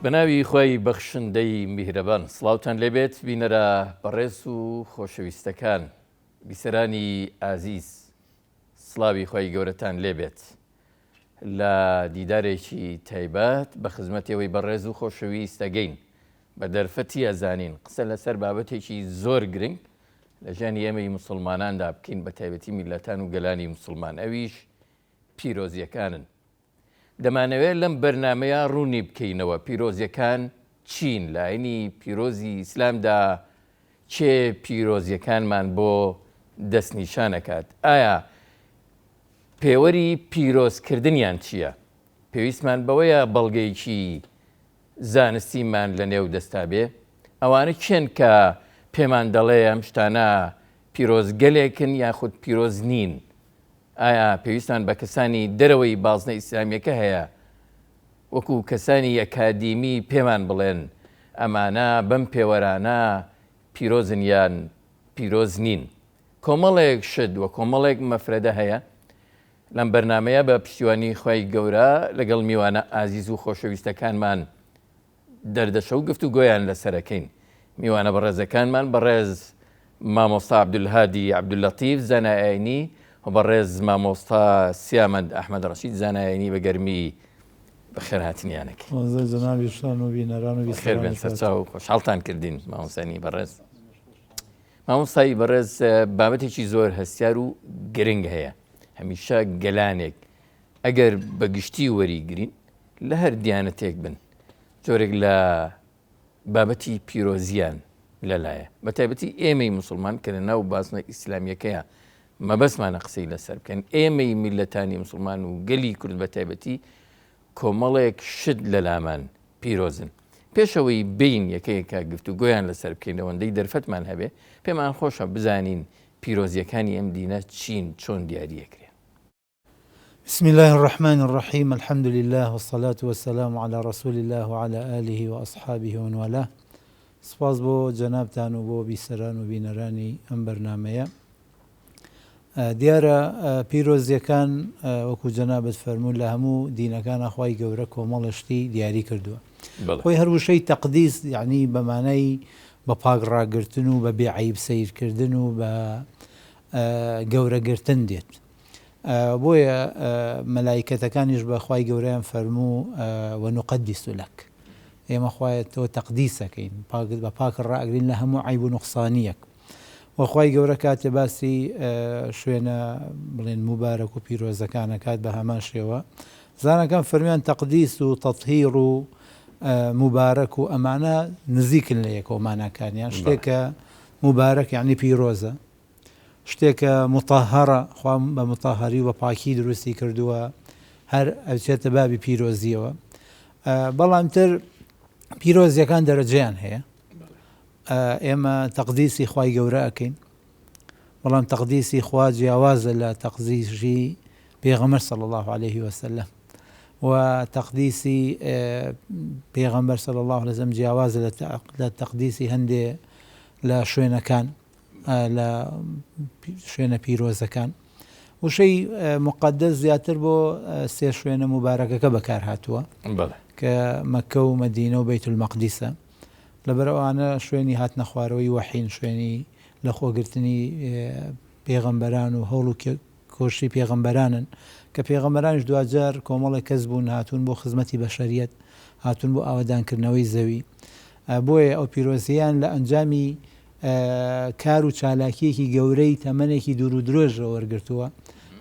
بە ناوی خوای بەخشندەی میهرەبان سڵاوتان لێبێت بینەرە بەڕێز و خۆشەویستەکان بیسەرانی ئازیز سڵاوی خوای گەورەتان لێبێت لە دیدارێکی تایبەت بە خزمەت ئێوەی بەڕێز و خۆشەویست ئەگەین بە دەرفەتی ئەزانین قسە لەسەر بابەتێکی زۆر گرنگ لە ژیانی ئێمەی موسڵماناندا بکەین بە تایبەتی میللەتان و گەلانی موسڵمان ئەویش پیرۆزیەکانن دەمانەوێت لەم بەرنامەیە ڕوونی بکەینەوە پیرۆزیەکان چین لە ئاینی پیرۆزی ئیسلامدا کێ پیرۆزیەکانمان بۆ دەستنیشان ئەکات ئایا پێوەری پیرۆزکردنیان چییە؟ پێویستمان بەوەیە بەڵگەیەکی زانستیمان لە نێو دەستا بێ؟ ئەوانە کێن کە پێمان دەڵێ ئەم شتانە پیرۆزگەلێکن یاخود پیرۆز نین؟ ئایا پێویستمان بە کەسانی دەرەوەی بازنە ئیسلامییەکە هەیە وەکو کەسانی ئەکادیمی پێمان بڵێن ئەمانە بەم پێوەرانە پیرۆزن یان پیرۆز نین؟ کۆمەڵێک شت و کۆمەڵێک مەفرەدە هەیە لەم بەرنامەیە بە پشتیوانی خوای گەورە لەگەڵ میوانە ئازیز و خۆشەویستەکانمان دەردەشە و گفتوگۆیان لەسەرەکەین. میوانە بەڕێزەکانمان بەڕێز مامۆستا عەبدولهادی عەبدوللەتیف زانای ئاینی و بەڕێز مامۆستا سیامەند ئەحمەد ڕەشید زانای ئاینی بە گەرمی بەخێرهاتنیانەکەین. سپاس جەنابیشتان و بینەران و بەخێر بێن سەرچاو خۆشحاڵتان کردین مامۆستانی بەڕێز. مامۆستای بەڕێز بابەتێکی زۆر هەستیار و گرنگ هەیە هەمیشە گەلانێک ئەگەر بە گشتی وەریگرین لە هەر دیانەتێک بن جۆرێک لە بابەتی پیرۆزیان لەلایە بە تایبەتی ئێمەی مسلمان کە لە ناو بازنە ئیسلامیەکەیە مەبەستمانە قسەی لەسەر بکەن ئێمەی میلەتانی مسلمان و گەلی کورد بە تایبەتی کۆمەڵێک شت لەلامان پیرۆزن. پێش ئەوەی بێین یەکە یەکە گفتوگۆیان لەسەر بکەین ئەوەندەی دەرفەتمان هەبێ پێمان خۆشە بزانین پیرۆزییەکانی ئەم دینە چین چۆن دیاری ئەکرێن. بسم اللە الرحمن الرحیم الحمد للە والصلاة والسلام علی رسول اللە وعلی آله وأصحابه ومن والاه سوپاس بۆ جەنابتان و بۆ بیسەران و بینەرانی ئەم بەرنامەیە. دیارە پیرۆزیەکان وەکو جەنابت فەرموو لە هەموو دینەکانا خوای گەورە کۆمەڵێ شتی دیاری کردووە خۆی هەر وشەی تەقدیس یعنی بە مانای بە پاک ڕاگرتن و بە بێ عەیب سەیرکردن و بە گەورەگرتن دێت بۆیە مەلایکەتەکانیش بە خوای گەورەیان فەرموو ونقدس لك ئێمە خوایە تۆ تەقدیسەکەین پاکت بە پاک ڕائەگرین لە هەموو عەیب و نوقسانیەک وە خوای گەورە کاتێ باسی شوێنە بڵێن موبارەک و پیرۆزەکان ئەکات بە هەمان شێوە زاناکان فەرمیان تەقدیس و تەتهیر و موبارەک و ئەمانە نزیکن لە یەکەوە ماناکانیان شتێکە موبارەک یعنی پیرۆزە شتێکە متەهەرە خوا بە متەهەری و بە پاکی دروستی کردووە هەر ئەچێتە بابی پیرۆزیەوە بەڵام تر پیرۆزیەکان دەرەجەیان هەیە ئێمە تەقدیسی خوای گەورە ئەکەین بەڵام تەقدیسی خوا جیاوازە لە تەقدیسی پێغەمبەر صلی الله علیه وسلم و تەقدیسی پێغەمبەر صلی الله علیه وسلم جیاوازە لە تەقدیسی هەندێ لە شوێنەکان لە شوێنە پیرۆزەکان وشەی مقدس زیاتر بۆ سێ شوێنە مبارەکەکە بەکار هاتووە کە مەکە و مەدینە و بەیت المەقدیسە لەبەر ئەوانە شوێنی هاتنە خوارەوەی وەحین، شوێنی لە خۆگرتنی پێغەمبەران و هەوڵ و کۆششی پێغەمبەرانن، کە پێغەمبەرانیش دواجار کۆمەڵێک کەس بوون هاتوون بۆ خزمەتی بەشەریەت، هاتوون بۆ ئاوەدانکردنەوەی زەوی. بۆیە ئەو پیرۆزییەیان لە ئەنجامی کار و چالاکییەکی گەورەی تەمەنێکی دوور و درێژەوە وەرگرتووە،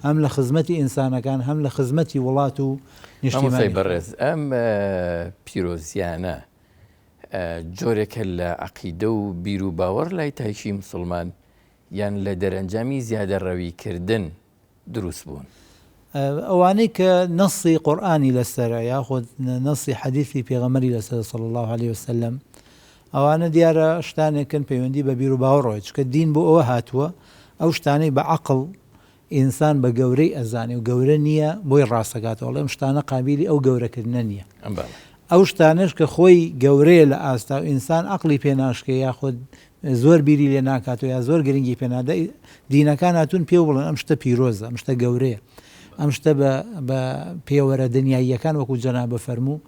هەم لە خزمەتی ئینسانەکان، هەم لە خزمەتی وڵات و نیشتیمانی مامۆستای بەڕێز ئەم پیرۆزییانە جۆرێکە لە عەقیدە و بیروباوەڕ لای تاکی موسڵمان یان لە دەرەنجامی زیادەڕەویکردن دروست بوون؟ ئەوانەی کە نەصی قورئانی لەسەرە یاخود نەصی حەدیثی پێغەمبەری لەسەرە صلی اللە علیە وسلم ئەوانە دیارە شتانێکن پەیوەندی بە بیروباوەڕەوە چونکە دین بۆ ئەوە هاتووە ئەو شتانەی بە عەقڵ ئینسان بە گەورەی ئەزانێ و گەورە نییە بۆی ڕاستەکاتەوە ئەڵێ ئەم شتانە قابیلی ئەو گەورەکردنە نییە ئەو شتانەش کە خۆی گەورەیە لە ئاستا و ئینسان عەقڵی پێ ناشکێ یاخود زۆر بیری لێ ناکاتەوە یا زۆر گرنگی پێ نادا دینەکان هاتوون پێ بڵێن ئەم شتە پیرۆزە ئەم شتە گەورەیە ئەم شتە بە بە پێوەرە دنیاییەکان وەکو جەنابە فەرموو.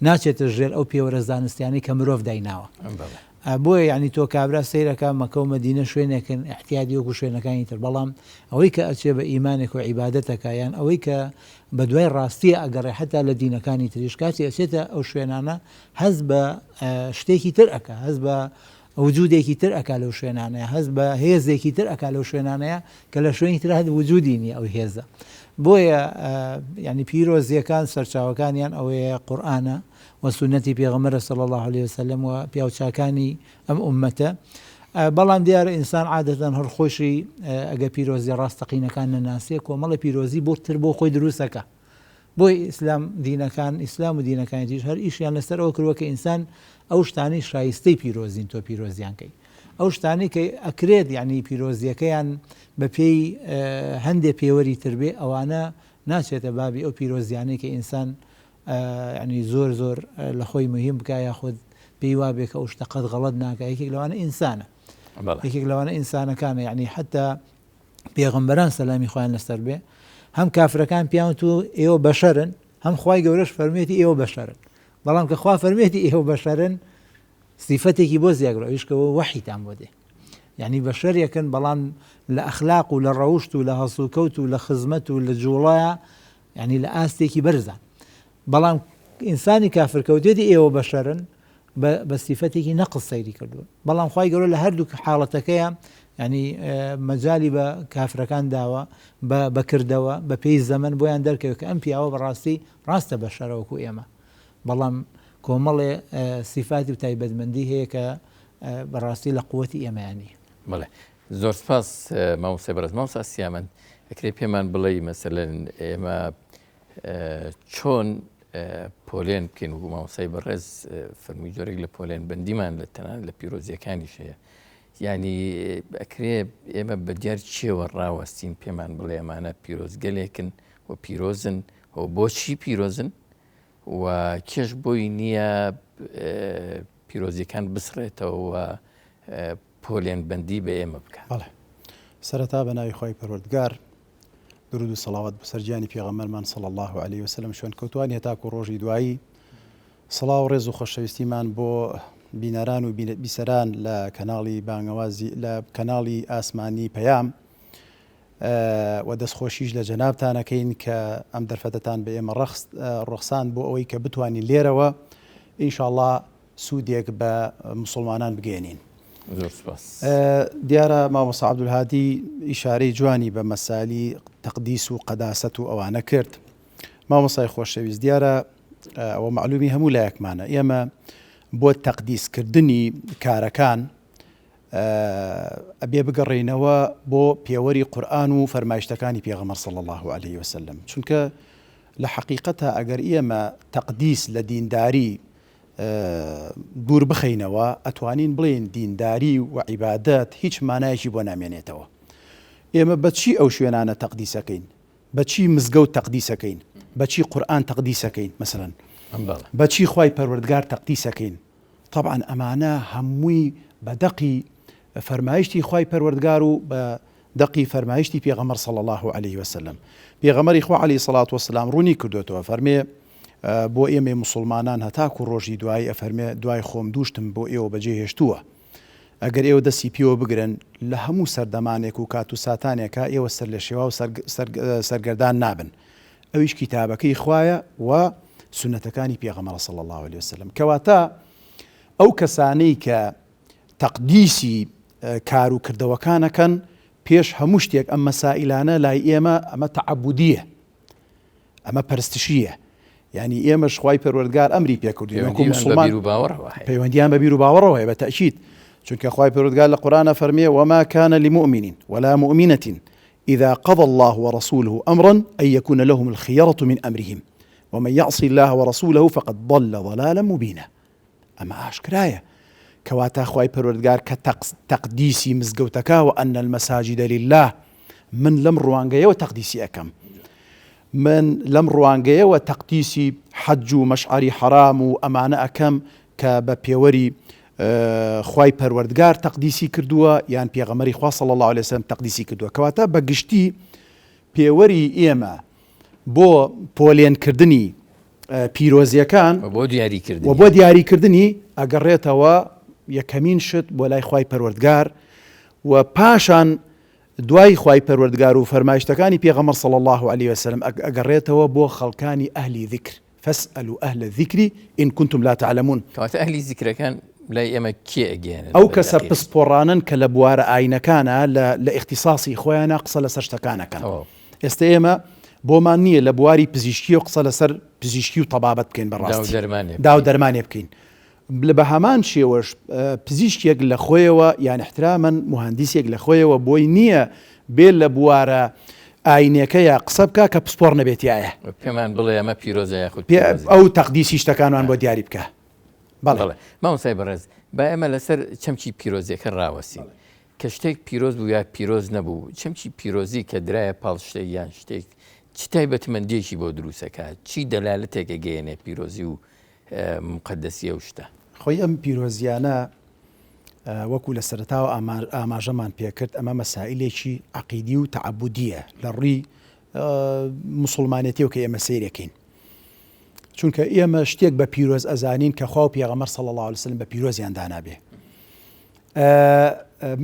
ناچێتە ژێر ئەو پێوەرە زانستیانەی کە مرۆڤ دایناوە. بۆیە یانی تۆ کابرا سەیرەکا مەکە و مەدینە شوێنێکن ئیعتیادی وەکو شوێنەکانی تر بەڵام ئەوەی کە ئەچێ بە ئیمانێک و عیبادەتەکا یان ئەوەی کە بە دوای ڕاستیە ئەگەڕێ حەتا لە دینەکانی تریش کاتی ئەچێتە ئەو شوێنانە هەست بە شتێکی تر ئەکا هەست بە وجودێکی تر ئەکا لەو شوێنانەیە هەست بە هێزێکی تر ئەکا لەو شوێنانەیە کە لە شوێنی تر هەت وجودی نییە ئەو هێزە بۆیە یعنی پیرۆزیەکان سەرچاوەکانیان ئەوەیە قورئانە و سوننەتی پێغەمبەرە صلی اللە علیە وسلم و پیاوچاکانی ئەم ئوممەتە بەڵام دیارە ئینسان عادەتەن هەر خۆشی ئەگەر پیرۆزیە ڕاستەقینەکان نەناسێ کۆمەڵە پیرۆزی بۆ تر بۆ خۆی دروستەکە بۆی ئیسلام دینەکان ئیسلام و دینەکانی تریش هەر ئیشیان لەسەر ئەوە کردوە کە ئینسان ئەو شتانەی شایستەی پیرۆزین تۆ پیرۆزیان کەی ئەو شتانەی کە ئەکرێت یعنی پیرۆزیەکەیان بە پێی هەندێ پێوەری تر بێ ئەوانە ناچێتە بابی ئەو پیرۆزیانەی کە ئینسان یانی زۆر زۆر لە خۆی مهم بکا یاخود پێی وابێ کە ئەو شتە قەت غەڵەت ناکا یەکێک لەوانە ئینسانە یەکێک لەوانە ئینسانەکانە یعنی حتا پێغەمبەران سەلامی خۆیان لەسەر بێ هەم کافرەکان پیاون تو ئێوە بەشەرن هەم خوای گەورەش فەرمێتی ئێوە بەشەرن بەڵام کە خوا فەرمێتی ئێوە بەشەرن سیفەتێکی بۆ زیاگرۆ ئەویش کە وەحیتان بۆ دێ یعنی بەشەرێکن بەڵام لە ئەخلاق و لە ڕەوشت و لە هەڵسوکەوت و لە خزمەت و لە جوڵەیە یانی لە ئاستێکی بەرزان بەڵام ئینسانی کافر کەوتێتی ئێوە بەشەرن بە سیفەتێکی نەقص سەیری کردوون بەڵام خوای گەورە لە هەردوو حاڵەتەکەیە ینی مەجای بە کافرەکان داوە بەکردەوە بە پێی زەمن بۆیان دەرکەوێت کە ئەم پیاوە بەڕاستی ڕاستە بەشەرەوەکو ئێمە بەڵام کۆمەڵێ سیفاتی و تایبەتمەندی هەیە کە بەڕاستی لە قوتی ئێمەیانی بەڵێ زۆر سپاس مامۆستای بەڕێز. مامۆستا سیامەند ئەکرێ پێمان بڵێی مەسەلەن ئێمە چۆن پۆلێن بکەین وەکو مامۆستای بەڕێز فەرمووی جۆرێک لە پۆلێن بەندیمان لە تەنان لە پیرۆزیەکانیش هەیە یعنی ئەکرێ ئێمە بە دیار چێوە ڕاوەستین پێمان بڵێ ئەمانە پیرۆزگەلێکن و پیرۆزن و بۆچی پیرۆزن و کێش بۆی نییە پیرۆزیەکان بسڕێتەوە و پۆلێن بەندی بە ئێمە بکا. بەڵێ سەرەتا بە ناوی خوای پەروەردگار درود و سەڵاوات بۆ سەر گیانی پێغەمبەرمان صلی اللە علیه وسلم شوێنکەوتوانی هەتاکو ڕۆژی دوایی سڵاو و ڕێز و خۆشەویستیمان بۆ بینەران و بیسەران لە کەناڵی بانگەوازی لە کەناڵی ئاسمانی پەیام و دەستخۆشیش لە جەنابتانەکەین کە ئەم دەرفەتەتان بە ئێمە ڕەخست ڕۆخسان بۆ ئەوەی کە بتوانین لێرەوە ئینشاءاللە سوودێک بە موسڵمانان بگەیەنین. زۆر سوپاس. دیارە مامۆستا عەبدولهادی ئیشارەی جوانی بە مەسالی تەقدیس و قەداسەت و ئەوانە کرد. مامۆستای خۆشەویست دیارە ئەوە مەعلومی هەموو لایەکمانە ئێمە بۆ تەقدیسکردنی کارەکان ئەبێ بگەڕێینەوە بۆ پێوەری قورئان و فەرمایشتەکانی پێغەمبەر صلی اللە علیه وسلم چونکە لە حەقیقەتا ئەگەر ئێمە تەقدیس لە دینداری دوور بخەینەوە ئەتوانین بڵێین دینداری و عیبادەت هیچ مانایەکی بۆ نامێنێتەوە. ئێمە بە چی ئەو شوێنانە تەقدیسەکەین؟ بە چی مزگەوت تەقدیسەکەین؟ بە چی قورئان تەقدیسەکەین مەسەلەن؟ بە چی خوای پەروەردگار تەقدیسەکەین؟ تەبعەن ئەمانە هەمووی بە دەقی فەرمایشتی خوای پەروەردگار و بە دەقی فەرمایشتی پێغەمبەر صلی اللە علیه وسلم. پێغەمبەری خوا علیه الصلوة والسلام ڕوونی کردۆتەوە فەرمێ بۆ ئێمەی موسوڵمانان هەتاکو ڕۆژی دوایی ئەفەرمێ دوای خۆم دوو شتم بۆ ئێوە بەجێ هێشتووە ئەگەر ئێوە دەستی پێوە بگرن لە هەموو سەردەمانێک و کات و ساتانێکا ئێوە سەرلێشێواو سەرگەردان نابن ئەویش کیتابەکەی خوایە و سوننەتەکانی پێغەمبەرە صلی اللە علیە وسلم کەواتە ئەو کەسانەی کە تەقدیسی کار و کردەوەکانەکەن پێش هەموو شتێک ئەم مەسائیلانە لای ئێمە ئەمە تەعەبودیە ئەمە پەرستشییە یعنی ئێمەش خوای پەروەردگار ئەمری پێکردوین وەکو مسلمان بیر و باوەڕەوە هەیە پەیوەندیان بە بیر و باوەڕەوە هەیە بە تەئکید چونکە خوای پەروەردگار لە قورئانە فەرمیێ وما كان لمؤمن ولا مؤمنة إذا قضى الله ورسوله أمرا أن يكون لهم الخيرة من أمرهم ومن يعص الله ورسوله فقد ضل ضلالا مبينا ئەمە ئاشکرایە کەواتە خوای پەروەردگار کە تەقدیسی مزگەوتەکە وان المساجد للە من لەم ڕوانگەیەوە تەقدیسی ئەکەم من لەم ڕوانگەیەوە تەقدیسی حەج و مەشعەری حەرام و ئەمانە ئەکەم کە بە پێوەری خوای پەروەردگار تەقدیسی کردووە یان پێغەمەری خوا صلی الله علیه وسلم تەقدیسی کردووە کەواتە بە گشتی پێوەری ئێمە بۆ پۆلێنکردنی. پیرۆزیەکان بۆ دیاریکردنی و بۆ دیاریکردنی ئەگەڕێتەوە یەکەمین شت بۆ لای خوای پەروەردگار و پاشان دوای خوای پەروەردگار و فەرمایشتەکانی پێغەمبەر صلی اللە علیە وسلم ئەگەڕێتەوە بۆ خەڵکانی ئەهلی ذکر فاسألوا اهل الذکر ان کنتم لا تعلمون. کەواتە ئەهلی زیکرەکان لای ئێمە کێ ئەگەیەنن ئەو کەسە پسپۆڕانەن کە لە بوارە ئاینەکانا لە لە ئیختیساسی خۆیانا قسە لەسەر شتەکان ئەکەن. ئێستە ئێمە بۆمان نییە لە بواری پزیشکیەوە قسە لەسەر پزیشکی و تەبابەت بکەین بەڕاستی داو دەرمانێ بکەین. بە هەمان شێوەش پزیشکێک لە خۆیەوە یان احترامەن موهەندیسێک لە خۆیەوە بۆی نییە بێ لە بوارە ئاینێکەیە قسە بکە کە پسپۆڕ نەبێت تیایە. پێمان بڵێ ئەمە پیرۆزە یاخود ئەو تەقدیسی شتەکانمان بۆ دیاری بکە. بەڵێ مامۆستای بەڕێز با ئێمە لەسەر چەمکی پیرۆزیەکە ڕاوەستین. کە شتێک پیرۆز بوو یا پیرۆز نەبوو، چەمکی پیرۆزی کە درایە پاڵ شتێک یان شتێک چ تایبەتمەندیەکی بۆ دروست ئەکات؟ چی دەلالەتێک ئەگەیەنێ پیرۆزی و موقەدەسی ئەو شتە؟ خۆی ئەم پیرۆزیانە وەکو لە سەرەتاوە ئاماژەمان پێکرد ئەمە مەسائلێکی عەقیدی و تەعەبودیە لە ڕووی موسڵمانێتیەوە کە ئێمە سەیرەکەین چونکە ئێمە شتێک بە پیرۆز ئەزانین کە خوا و پێغەمبەر صلی الله علیه وسلم بە پیرۆزیان دانابێ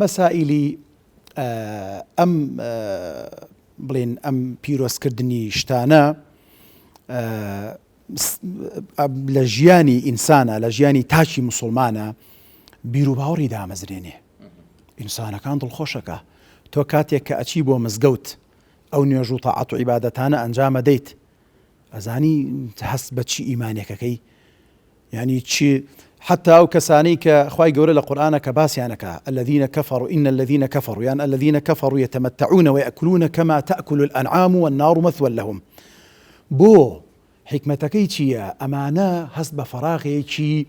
مەسائیلی ئەم بڵێن ئەم پیرۆزکردنی شتانە لە ژیانی ئینسانە لە ژیانی تاکی مسلمانە بیروباوەڕی دامەزرێنێ ئینسانەکان دڵخۆشەکە تۆ کاتێک کە ئەچی بۆ مزگەوت ئەو نوێژ و تاعەت و عیبادەتانە ئەنجامە دەیت ئەزانی هەست بە چی ئیمانێکەکەی یانی چی حتا ئەو کەسانەی کە خوای گەورە لە قورئانا کە باسیان ئەکا الذین کفروا ان الذین کفروا یان الذین کفروا یتمتعون ویأکلون کما تأکل الانعام والنار مثوی لهم بۆ حیکمەتەکەی چییە ئەمانە هەست بە فەراغێکی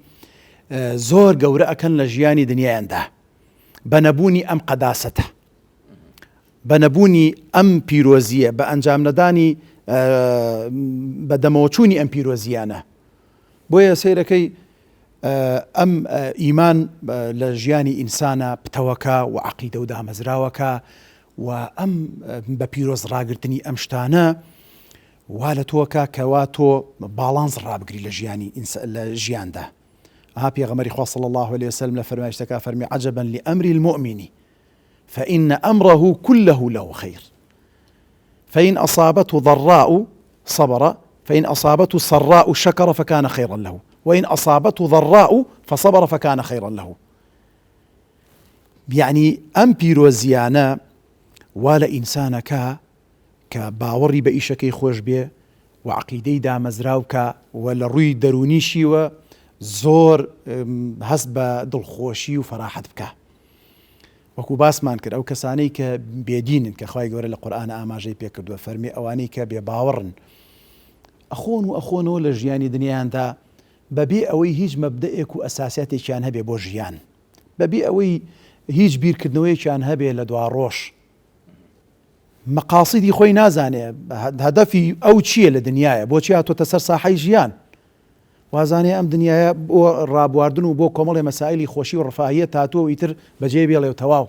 زۆر گەورە ئەکەن لە ژیانی دنیایاندا بە نەبوونی ئەم قەداسەتە بە نەبوونی ئەم پیرۆزییە بە ئەنجام نەدانی بە دەمەوەچوونی ئەم پیرۆزییانە بۆیە سەیرەکەی ئەم ئیمان لە ژیانی ئینسانە پتەوەکە و عقیدە و دامەزراوەکە و ئەم بە پیرۆز ڕاگرتنی ئەم شتانە وا لە تۆکە کەوا تۆ باڵانس ڕابگری لە ژیانی لە ژیاندا ئەها پێغەمبەری خوا صلی الله علیه وسلم لە فەرمایشتەکە فەرمی عجبا لأمر المؤمن فإن أمره كله له خير فإن أصابته ضراء صبر فإن أصابته سراء شكر فكان خيرا له وإن أصابته ضراء فصبر فكان خيرا له یعنی ئەم پیرۆزیانە وا لە ئینسانەکە کە باوەڕی بە ئیشەکەی خۆش بێ و عقیدەی دامەزراو کە و لە ڕووی دەرونیشیوە زۆر هەست بە دڵخۆشی و فەراحەت بکە وەکو باسمان کرد ئەو کەسانەی کە بێدینن کە خوای گەورە لە قورئانا ئاماژەی پێکردووە فەرمی ئەوانەی کە بێ باوەڕن ئەخۆن و ئەخۆنەوە لە ژیانی دنیایاندا بەبێ ئەوەی هیچ مەبدەئێک و ئەساسیاتێکیان هەبێ بۆ ژیان بەبێ ئەوەی هیچ بیرکردنەوەیەکیان هەبێ لە دواڕۆژ مەقاسیدی خۆی نازانێ هەدەفی ئەو چییە لە دنیاە بۆچی هاتۆتە سەر ساحەی ژیان وازانێ ئەم دنیایە بۆ ڕابواردن و بۆ کۆمەڵێ مەسایلی خۆشی و ڕەفاهیەت هاتووە و ئیتر بەجێ بێڵێ و تەواو.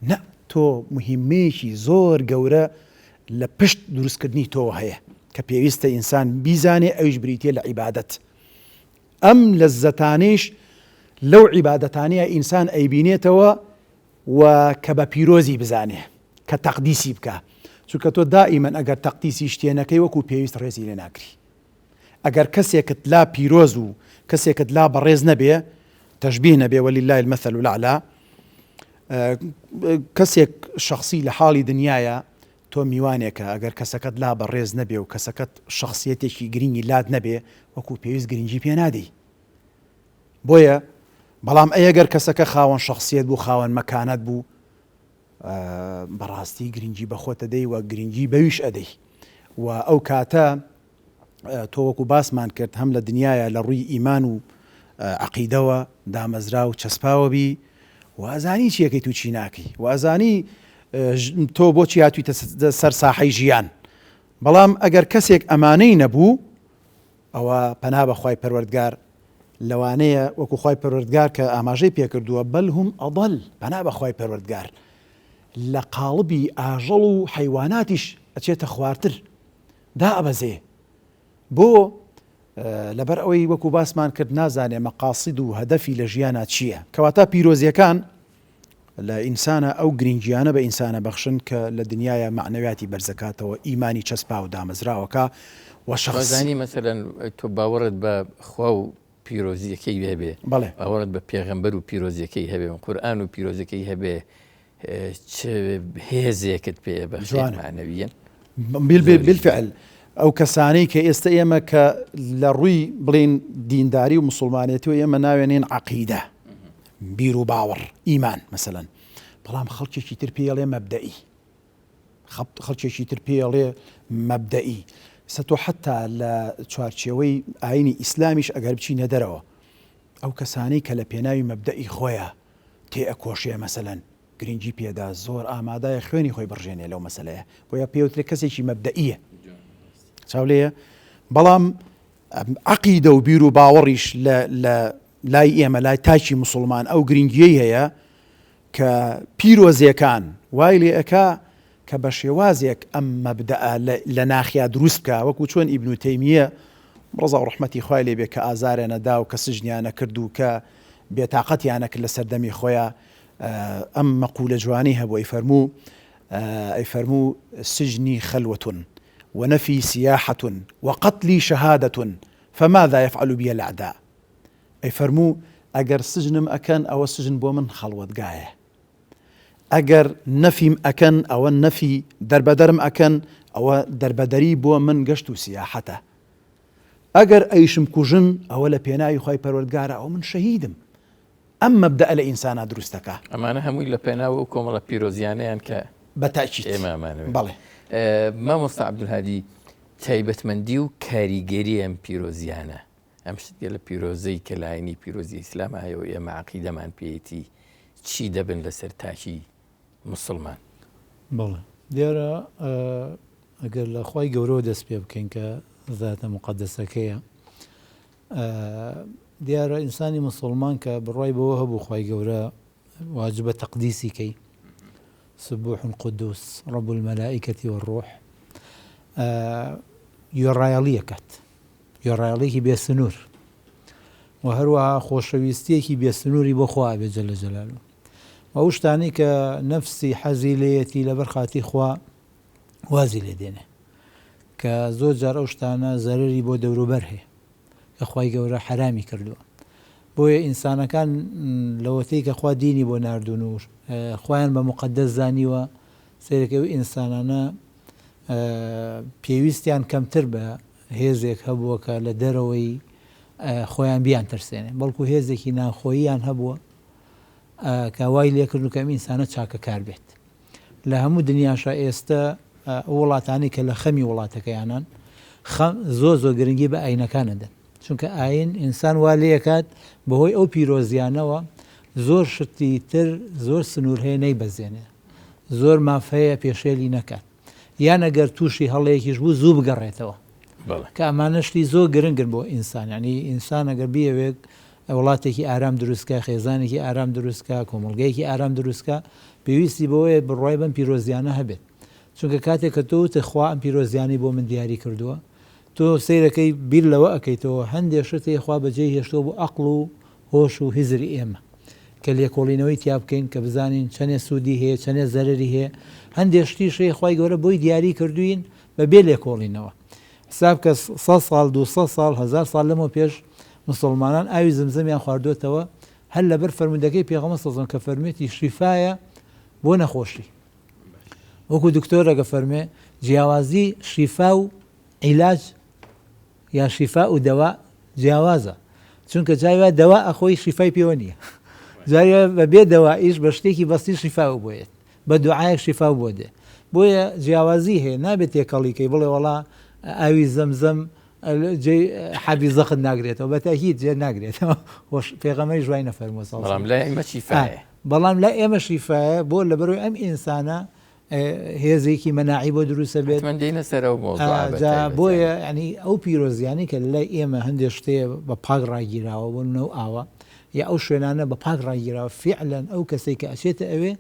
نا، تۆ موهیمەیەکی زۆر گەورە لە پشت دروستکردنی تۆوە هەیە کە پێویستە ئینسان بیزانێ ئەویش بریتیە لە عیبادەت. ئەم لەززەتانەیش لەو عیبادەتانەیە ئینسان ئەیبینێتەوە و کە بە پیرۆزی بزانێ، کە تەقدیسی بکا. چونکە تۆ دائیمەن ئەگەر تەقدیسی شتێ نەکەی وەکو پێویست ڕێزی لێ ناگری. ئەگەر کەسێکت لا پیرۆز و کەسێکت لا بەڕێز نەبێ، تەشبیه نەبێ وللە المثل الاعلی، کەسێک شەخسی لە حاڵی دنیایە تۆ میوانێکە ئەگەر کەسەکەت لا بەڕێز نەبێ و کەسەکەت شەخسیەتێکی گرنگی لات نەبێ وەکو پێویست گرنگی پێ نادەی بۆیە بەڵام ئەگەر کەسەکە خاوەن شەخسیەت بوو خاوەن مەکانەت بوو بەڕاستی گرنگی بە خۆت ئەدەی و گرنگی بەویش ئەدەی و ئەو کاتە تۆ وەکو باسمان کرد هەم لە دنیاە لە ڕووی ئیمان و عقیدەوە دامەزرا و چەسپاوە بی و ئەزانی چیەکەی تو چی ناکەی و ئەزانی تۆ بۆچی هاتوویتە سەر ساحەی ژیان بەڵام ئەگەر کەسێک ئەمانەی نەبوو ئەوە پەنا بە خوای پەروەردگار لەوانەیە وەکو خوای پەروەردگار کە ئاماژەی پێکردووە بل هم اضل پەنا بە خوای پەروەردگار لە قاڵبی ئاژەڵ و حەیواناتیش ئەچێتە خوارتر دائەبەزێ بۆ؟ لەبەر ئەوەی وەکو باسمان کرد نازانێ مەقاسید و هەدەفی لە ژیانا چییە. کەواتە پیرۆزیەکان لە ئینسانا ئەو گرنگیانە بە ئینسانە بەخشن کە لە دنیایا مەعنەویاتی بەرزەکاتەوە، ئیمانی چەسپاو دامەزراوەکا و شەخس. زانی مەسەلەن تۆ باوەڕت بە خوا و پیرۆزیەکەی هەبێ، بەڵێ. باوەڕت بە پێغەمبەر و پیرۆزیەکەی هەبێ، قورئان و پیرۆزیەکەی هەبێ، چ هێزێکت پێ ئەبەخشێت مەعنەویەن؟ بالفعل ئەو کەسانەی کە ئێستا ئێمە کە لە ڕووی بڵین دینداری و مسلمانێتی و ئێمە ناوێنین عقیدە بیر و باوەڕ ئیمان مەسەلەن بەڵام خەڵکێکی تر پێڵێ مەبدەئی خەڵکێکی تر پێڵێ مەبدەئی سە تۆ حتا لە چوارچێوەی ئاینی ئیسلامیش ئەگەر بچینە دەرەوە ئەو کەسانەی کە لە پێناوی مەبدەئی خۆیا تێ ئەکۆشێ مەسەلەن گرنگی پێدا زۆر ئامادایە خوێنی خۆی بڕژێنێ لەو مەسەلەیە بۆیە پێوترێ کەسێکی مەبدەئیە چاو لێیە بەڵام عقیدە و بیر و باوەڕیش لە لای ئێمە لای تاکی مسلمان ئەو گرنگیەی هەیە کە پیرۆزیەکان وای لێ ئەکا کە بە شێوازێک ئەم مەبدەئە لە ناخیا دروست بکا وەکو چۆن ئیبن تەیمیە ڕەزا و ڕەحمەتی خوای لێ بێ کە ئازاریان ئەدا و کە سجنیان ئەکرد و کە بێتاقەتیان ئەکرد لە سەردەمی خۆیا ئەم مەقولە جوانەی هەبوو ئەیفەرموو ئەیفەرموو سجنی خلوة ونفی سیاحة وقتلی شهادة فماذا يفعل بی الأعداء ئەیفەرموو ئەگەر سجنم ئەکەن ئەوە سجن بۆ من خەڵوەتگایە ئەگەر نەفیم ئەکەن ئەوە نەفی دەربەدەرم ئەکەن ئەوە دەربەدەری بۆ من گەشت و سیاحەتە ئەگەر ئەیشم کوژن ئەوە لە پێناوی خوای پەروەردگارە ئەوە من شەهیدم ئەم مەبدەئە لە ئینسانا دروست دەکا. ئەمانە هەمووی لە پێناو ئەو کۆمەڵە پیرۆزیانەیان کە بە تاکید ئێمە ئەمانەوێت. بەڵێ. مامۆستا عەبدولهادی تایبەتمەندی و کاریگەری ئەم پیرۆزیانە ئەم شتگەلە پیرۆزەی کە لایەنی پیرۆزی ئیسلامە هەیە و ئێمە عەقیدەمان پێیەتی چی دەبن لەسەر تاکی موسڵمان؟ بەڵێ دیارە ئەگەر لە خوای گەورەوە دەست پێ بکەین کە زاتە موقەدەسەکەیە دیارە ئینسانی موسڵمان کە بڕوای بەوە هەبوو خوای گەورە واجبە تەقدیسی کەی سبوح قدوس رب الملائکة والروح گوێڕایەڵی ئەکات گوێڕایەڵیەکی بێ سنوور و هەروەها خۆشەویستیەکی بێ سنووری بۆ خوا ئەبێ جل جلاله و ئەو شتانەی کە نەفسی حەزی لێیەتی لەبەر خاتی خوا وازی لێ دێنێ کە زۆر جار ئەو شتانە زەرەری بۆ دەوروبەر هەیە کە خوای گەورە حەرامی کردووە بۆیە ئینسانەکان لەوەتەی کە خوا دینی بۆ ناردوون و خوایان بە موقەدەس زانیوە سەیرەکەی ئەو ئینسانانە پێویستیان کەمتر بە هێزێک هەبووە کە لە دەرەوەی خۆیان بیان ترسێنێ بەڵکو هێزێکی ناخۆییان هەبووە کە وای لێکردن کە ئەم ئینسانە چاکەکار بێت لە هەموو دنیاشا ئێستە ئەو وڵاتانەی کە لە خەمی وڵاتەکەیانان خەم زۆر زۆر گرنگی بە ئاینەکان ئەدەن چونکە ئاین ئینسان وا لێکات بەهۆی ئەو پیرۆزیانەوە زۆر شتی تر زۆر سنوور هەیە نەیبەزێنێ زۆر ماف هەیە پێشێلی نەکات یان ئەگەر تووشی هەڵەیەکیش بوو زوو بگەڕێتەوە کە ئەمانە شتی زۆر گرنگن بۆ ئینسان یعنی ئینسان ئەگەر بیەوێت وڵاتێکی ئارام دروستکا خێزانێکی ئارام دروستکا کۆمەڵگەیەکی ئارام دروستکا پێویستی بەوەیە بڕوای بەم پیرۆزیانە هەبێت چونکە کاتێک کە تۆ وتت خوا ئەم پیرۆزیانەی بۆ من دیاری کردووە تۆ سەیرەکەی بیر لەوە ئەکەیتەوە هەندێ شت هەیە خوا بەجێی هێشتووە بۆ ئەقڵ و هۆش و هزری ئێمە کە لێکۆڵینەوەی تیا بکەین کە بزانین چەنێ سوودی هەیە چەنێ زەرەری هەیە هەندێ شتیش هەیە خوای گەورە بۆی دیاری کردووین بە بێ لێکۆڵینەوە حساب کە سەد ساڵ دووسەد ساڵ هەزار ساڵ لەمەو پێش موسڵمانان ئاوی زمزمیان خواردۆتەوە هەر لەبەر فەرموودەکەی پێغەمبەر صلی اللە علیه و سلم کە فەرموویەتی شیفایە بۆ نەخۆشی وەکو دکتۆرەکە فەرمێ جیاوازی شیفا و عیلاج یا شیفا و دەوا جیاوازە چونکە جای وایە دەوا ئەخۆی شیفای پێوە نییە جای وایە بە بێ دەوا ئیش بە شتێکی بەستی شیفا و بۆیێت بە دوعایەک شیفا و بۆ دێ بۆیە جیاوازی هەیە نابێت تێکەڵی کەی بڵێ وەڵا ئاوی زەمزەم جێی حەبی زەخت ناگرێتەوە بە تەئکید جێ ناگرێتەوە وەش پێغەمبەریش وای نەفەرمووە صلی بەڵام لای ئێمە شیفایە بەڵام لای ئێمە شیفایە بۆ لەبەرەوەی ئەم ئینسانە هێزێکی مەناعی بۆ دروستە بێت حتمەن دێینە سەر ئەو مەوزوعە بە جا تایبەت بۆیە یانی. یانی ئەو پیرۆزیانەی کە لەلای ئێمە هەندێ شتێ بە پاک ڕاگیراوە بۆ نمونە ئەو ئاوە یا ئەو شوێنانە بە پاک ڕاگیراوە فیعلەن ئەو کەسەی کە ئەچێتە ئەوێ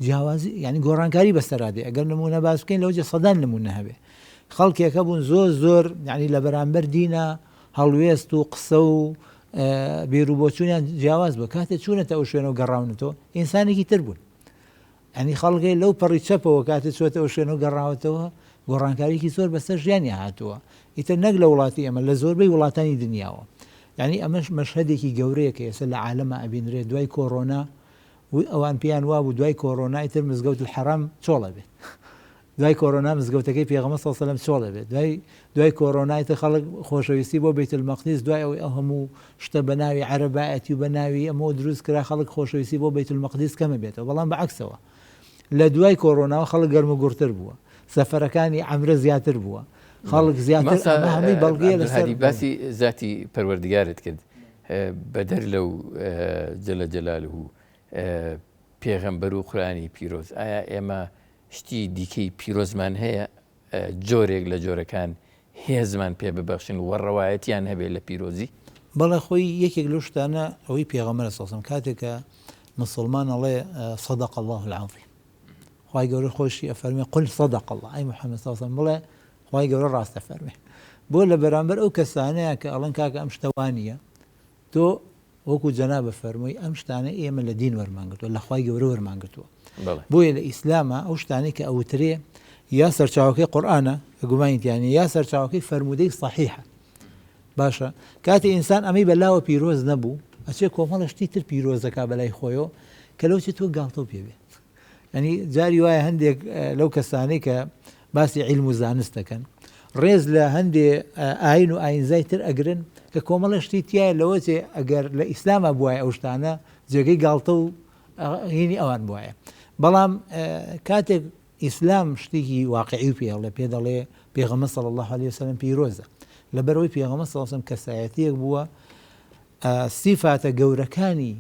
جیاوازی یانی گۆڕانکاری بەسەرا دێ ئەگەر نمونە باس بکەین لەوجە سەدان نمونە هەبێ خەڵکێک هەبوون زۆر زۆر یانی لە بەرامبەر دینە هەڵوێست و قسە و بیروبۆچوونیان جیاواز بووە، کاتێ چوونەتە ئەو شوێنە و گەڕاونەتەوە ئینسانێکی تر بوون. یانی خەڵک لەو پەڕی چەپەوە کاتێ چووەتە ئەو شوێنە و گەڕاوەتەوە گۆڕانکاریی زۆر بەسەر ژیانی هاتووە. ئیتر نەک لە وڵاتی ئێمە لە زۆربەی وڵاتانی دنیاوە. یانی ئەمەش مەشهەدێکی گەورەیە کە ئێستا لە عالەما ئەبینرێت دوای کۆرۆنا و ئەوان پێیان وابوو دوای کۆرۆنا ئیتر مزگەوت الحرام چۆڵ ئەبێت. دوای کۆرۆنا مزگەوتەکەی پێغەمبەر صلی اللە علیە وسلم چۆڵ ئەبێت دوای دوای کۆرۆنا ئیتر خەڵک خۆشەویستی بۆ بەیت المقدس دوای ئەوەی ئەو هەموو شتە بە ناوی عەرەبایەتی و بە ناوی ئەمەوە دروست کرا خەڵک خۆشەویستی بۆ بەیت المقدس کەمە بێتەوە بەڵام بە عەکسەوە لە دوای کۆرۆناوە خەڵک گەرم و گوڕتر بووە سەفەرەکانی عەمرە زیاتر بووە خەڵک زیاتر ئەمە هەمووی بەڵگەیە لەسەر عەبدولهادی باسی زاتی پەروەردگارت کرد بەدەر لەو جل جلاله پێغەمبەر و قورئانی پیرۆز ئایا ئێمە شتی دیکەی پیرۆزمان هەیە جۆرێک لە جۆرەکان هێزمان پێ ببەخشن و ڕەوایەتیان هەبێت لە پیرۆزی؟ بەڵێ خۆی یەکێک لەو شتانە ئەوەی پێغەمبەر صلی اللە علیه و سلم کاتێک کە مسوڵمان ئەڵێ صدق اللە العظیم خوای گەورە خۆشی ئەفەرمێ قل صدق اللە ئەی محمد صلی اللە علیه و سلم بڵێ خوای گەورە ڕاست ئەفەرمێ بۆ لە بەرامبەر ئەو کەسانەیە کە ئەڵێن کاکە ئەم شتە وانییە تۆ وەکو جەنابت فەرمووی ئەم شتانە ئێمە لە دین وەرمان گرتووە لە خوای گەورە وەرمان گرتووە بۆیە لە ئیسلامە ئەو شتانەی کە ئەوترێ یا سەرچاوەکەی قورئانە کە گومانی تیا نییە یا سەرچاوەکەی فەرموودەی سەحیحە باشە کاتێ ئینسان ئەمەی بەلاوە پیرۆز نەبوو ئەچێ کۆمەڵە شتی تر پیرۆزەکە بەلای خۆیەوە کە لەو چێ تۆ گاڵتەو پێ بێ ینی جاری وایە هەندێک لەو کەسانەی کە باسی عیلم و زانست دەکەن ڕێز لە هەندێ ئاین و ئاینزای تر ئەگرن کە کۆمەڵە شتی تایە لەوە چێ ئەگەر لە ئیسلاما بواە ئەو شتانە جێگەی گاڵتە و هینی ئەوان بواە بەڵام کاتێک ئیسلام شتێکی واقعی و پێڵێ پێ دەڵێ پێغەمبەر صلی الله علیه وسلم پیرۆزە لەبەرەوەی پێغەمبەر صلی الله علیه وسلم کەسایەتیەک بووە سیفاتە گەورەکانی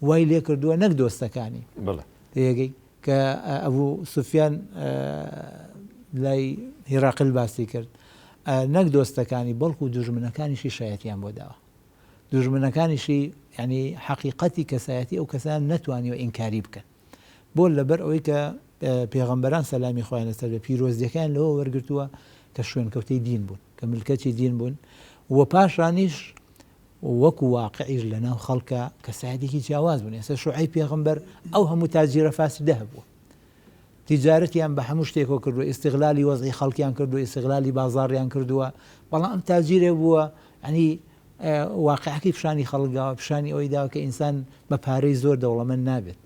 وای لێکردووە نەک دۆستەکانی. بەڵێ. تێگەی کە ئەبو سوفیان لای هیراقل باسی کرد نەک دۆستەکانی بەڵکو دوژمنەکانیشی شایەتیان بۆ داوە. دوژمنەکانیشی یعنی حەقیقەتی کەسایەتی ئەو کەسان نەتوانیوە ئینکاری بکەن. بۆ لەبەر ئەوەی کە پێغەمبەران سەلامی خوایان لەسەر بێ پیرۆزیەکەیان لەوە وەرگرتووە کە شوێنکەوتەی دین بوون، کە ملکەچی دین بوون و پاشانیش وەکو واقعیش لەناو خەڵکا کەسایەتێکی جیاواز بوون ئێستا شوعەیب پێغەمبەر ئەو هەموو تاجیرە فاسدە هەبووە تیجارەتیان بە هەموو شتێکەوە کردووە ئیستغلالی وەزعی خەڵکیان کردووە ئیستغلالی بازاڕیان کردووە بەڵام ئەم تاجیرێ بووە ینی واقعەکەی پیشانی خەڵک داوە پیشانی ئەوەی داوە کە ئینسان بە پارەی زۆر دەوڵەمەند نابێت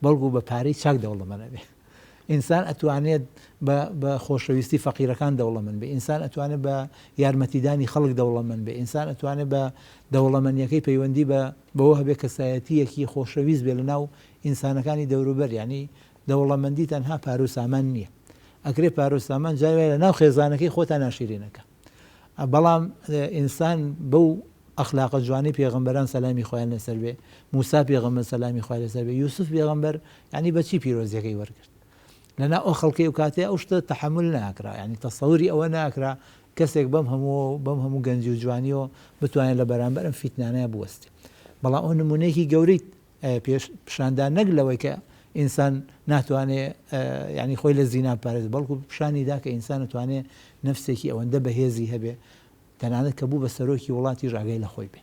بەڵکو بە پارەی چاک دەوڵەمەند ئەبێت ئینسان ئەتوانێت بە بە خۆشەویستی فەقیرەکان دەوڵەمەند بێ، ئینسان ئەتوانێت بە یارمەتیدانی خەڵک دەوڵەمەند بێ، ئینسان ئەتوانێت بە دەوڵەمەنیەکەی پەیوەندی بە بەوە هەبێ کەسایەتییەکی خۆشەویست بێ لەناو ئینسانەکانی دەوروبەر، یانی دەوڵەمەندی تەنها پارە و سامان نییە، ئەکرێ پارە و سامان جاری وایە لەناو خێزانەکەی خۆتا ناشیرینەکا، بەڵام ئینسان بەو ئەخلاقە جوانەی پێغەمبەران سەلامی خوایان لەسەر بێ، موسا پێغەمبەر سەلامی خوای لەسەر بێ، یوسف پێغەمبەر یانی بەچی پیرۆزیەکەی وەرگرت؟ لەناو ئەو خەڵکەی ئەو کاتەی ئەو شتە تەحەمول ناکرا، یانی تەسەوری ئەوە ناکرا کەسێک بەم هەموو بەم هەموو گەنجی و جوانیەوە بتوانێت لە بەرامبەر ئەم فیتنانەیا بوەستێ. بەڵام ئەو نمونەیەکی گەورەی پێش پیشاندا نەک لەوەی کە ئینسان ناتوانێ یانی خۆی لە زینا بپارێزێ بەڵکو پیشانی دا کە ئینسان ئەتوانێ نەفسێکی ئەوەندە بەهێزی هەبێ تەنانەت کە بوو بە سەرۆکی وڵاتیش ئاگای لە خۆی بێ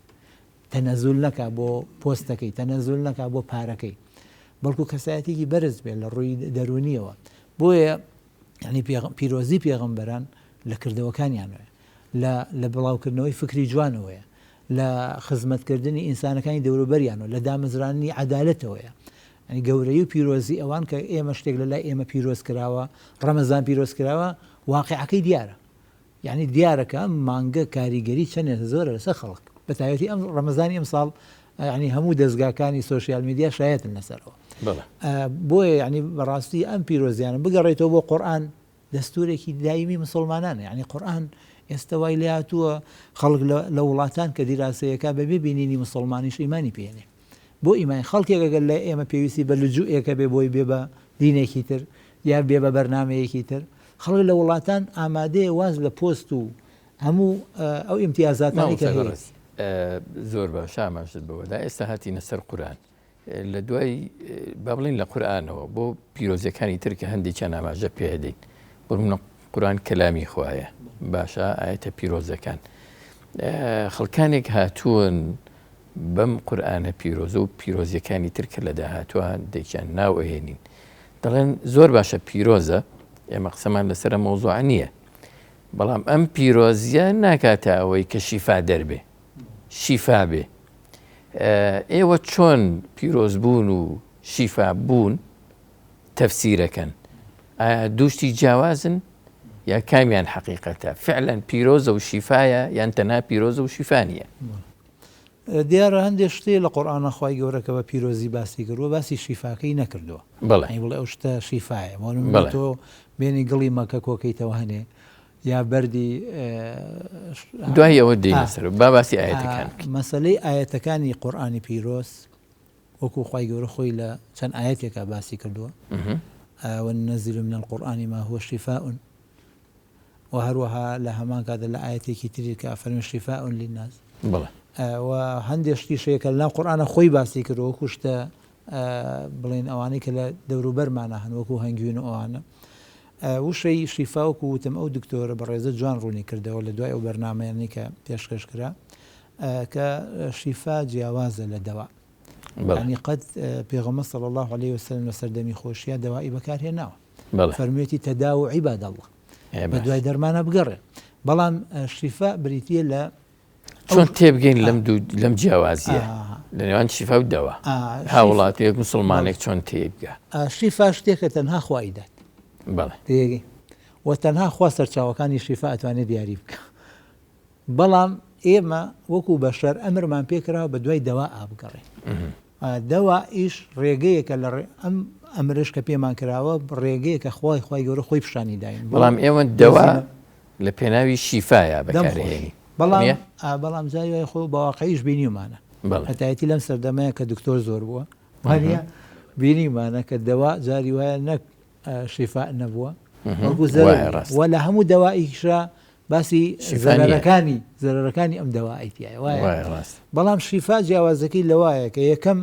تەنەزول نەکا بۆ پۆستەکەی تەنەزول نەکا بۆ پارەکەی بەڵکو کەسایەتێکی بەرز بێ لە ڕووی دەروونیەوە بۆیە یعنی پیرۆزی پێغەمبەران لە کردەوەکانیانەوەیە لە لە بڵاوکردنەوەی فکری جوانەوەیە لە خزمەتکردنی ئینسانەکانی دەوروبەریانەوە لە دامەزراندنی عەدالەتەوەیە یعنی گەورەی و پیرۆزی ئەوان کە ئێمە شتێک لە لای ئێمە پیرۆز کراوە ڕەمەزان پیرۆز کراوە واقعەکەی دیارە یعنی دیارە کە ئەم مانگە کاریگەری چەندێک زۆرە لەسەر خەڵک بە تایبەتی ئەم ڕەمەزانی ئەمساڵ یعنی هەموو دەزگاکانی سۆشیال میدیا شایەتن لەسەرەوە بۆیە یعنی بەڕاستی ئەم پیرۆزیانە بگەڕێتەوە بۆ قورئان دەستورێکی دایمی مسوڵمانانە یانی قورئان ئێستا وای لێهاتووە خەڵک لە وڵاتان کە دیراسەیەکە بەبێ بینینی مسوڵمانیش ئیمانی پێێنێ بۆ ئیمان خەڵکێک ئەگەر لە ئێمە پێویستی بە لجوئێکە بێ بۆی بێ بە دینێکی تر یا بێ بە بەرنمەیەکی تر خەڵک لە وڵاتان ئامادەیە واز لە پۆست و هەموو ئەو ئیمتیازاتانەی کە هەیە. زۆر باشە ئاماژەت بەوەدا ئێستا هاتینە سەر قورئان لە دوای با بڵێین لە قورئانەوە بۆ پیرۆزیەکانی تر کە هەندێکیان ئاماژە پێدەین بۆ نمونە قورئان کەلامی خوایە باشە ئاەتە پیرۆزەکان. خەڵکانێک هاتوون بەم قورئانە پیرۆزە و پیرۆزیەکانی تر کە لە داهاتوە دێکیان ناو ئەهێنین دەڵێن زۆر باشە پیرۆزە ئێمە قسەمان لەسەر مەوزوعە نییە بەڵام ئەم پیرۆزیە ناکاتە ئەوەی کە شیفا دەربێ شیفا بێ ئێوە چۆن پیرۆزبوون و شیفا بوون تەفسیرەکەن ئایا دووشتی جیاوازن یا کامیان حەقیقەتە فعلا پیرۆزە و شیفایە یان تەنها پیرۆزە و شیفا نییە؟ دیارە هەندێ شتێ لە قورئانا خوای گەورە کە بە پیرۆزی باسی کردووە باسی شیفاکەی نەکردووە بەڵێ یانی بڵێ ئەو شتە شیفایە بۆ نموونە بەڵێ تۆ بێنی گڵی مەکە کۆکەیتەوە هەنێ یا بەردی دوای ئەوە دێینە سەر با باسی ئایەتەکان بکەین. مەسەلەی ئایەتەکانی قورئانی پیرۆز وەکو خوای گەورە خۆی لە چەند ئایەتێکا باسی کردووە، وننزل من القرآن ما هو شفاء، و هەروەها لە هەمان کاتدا لە ئایەتێکی تری کە ئەفەرمێ شفاء للناس. بەڵێ. و هەندێک شتیش هەیە کە لەناو قورئانا خۆی باسی کردووە وەکو شتە بڵێن ئەوانەی کە لە دەوروبەرمانا هەن وەکو هەنگوین و ئەوانە. وشەی شیفا وەکو وتم ئەو دکتۆرە بەڕێزە جوان ڕوونی کردەوە لە دوای ئەو بەرنامەیانەی کە پێشکەش کرا. کە شیفا جیاوازە لە دەوا. یانی قەت پێغەمبەر صلی اللە علیە وسلم لە سەردەمی خۆشیا دەوائی بەکار هێناوە. فەرموویەتی تداووا عباد اللە. بە دوای دەرمانە بگەڕێن. بەڵام شیفا بریتییە لە چۆن تێبگەین لەم دوو لەم جیاوازیە لە نێوان شیفا و دەوا؟ هاوڵاتیەک مسلمانێک چۆن تێبگا؟ شیفا شتێکە تەنها خوا ئەیدات. بەڵێ. تێگەی و تەنها خوا سەرچاوەکانی شیفا ئەتوانێت دیاری بکا. بەڵام ئێمە وەکو بەشەر ئەمرمان پێکراوە بە دوای دەوا بگەڕێین. دەوا ئیش ڕێگەیەکە لە ئەم ئەمرش کە پێمان کراوە ڕێگەیەکە خوای خوای گەورە خۆی پیشانی داین. بەڵام ئێوە دەوا لە پێناوی شیفایا بەکارهێنی. بەڵام بەڵام جاری وای خۆ بە واقعیش بینیومانە. بەتایەتی لەم سەردەمەیە کە دکتۆر زۆر بووە. وانە بینیمانە کە دەوا جاری وایە نەک شیفا نەبووە بەڵکو زەرەر وە لە هەموو دەوایشا باسی زەرەرەکانی زەرەرەکانی ئەم دەوای تایە وایە بەڵام شیفا جیاوازەکەی لەوایە کە یەکەم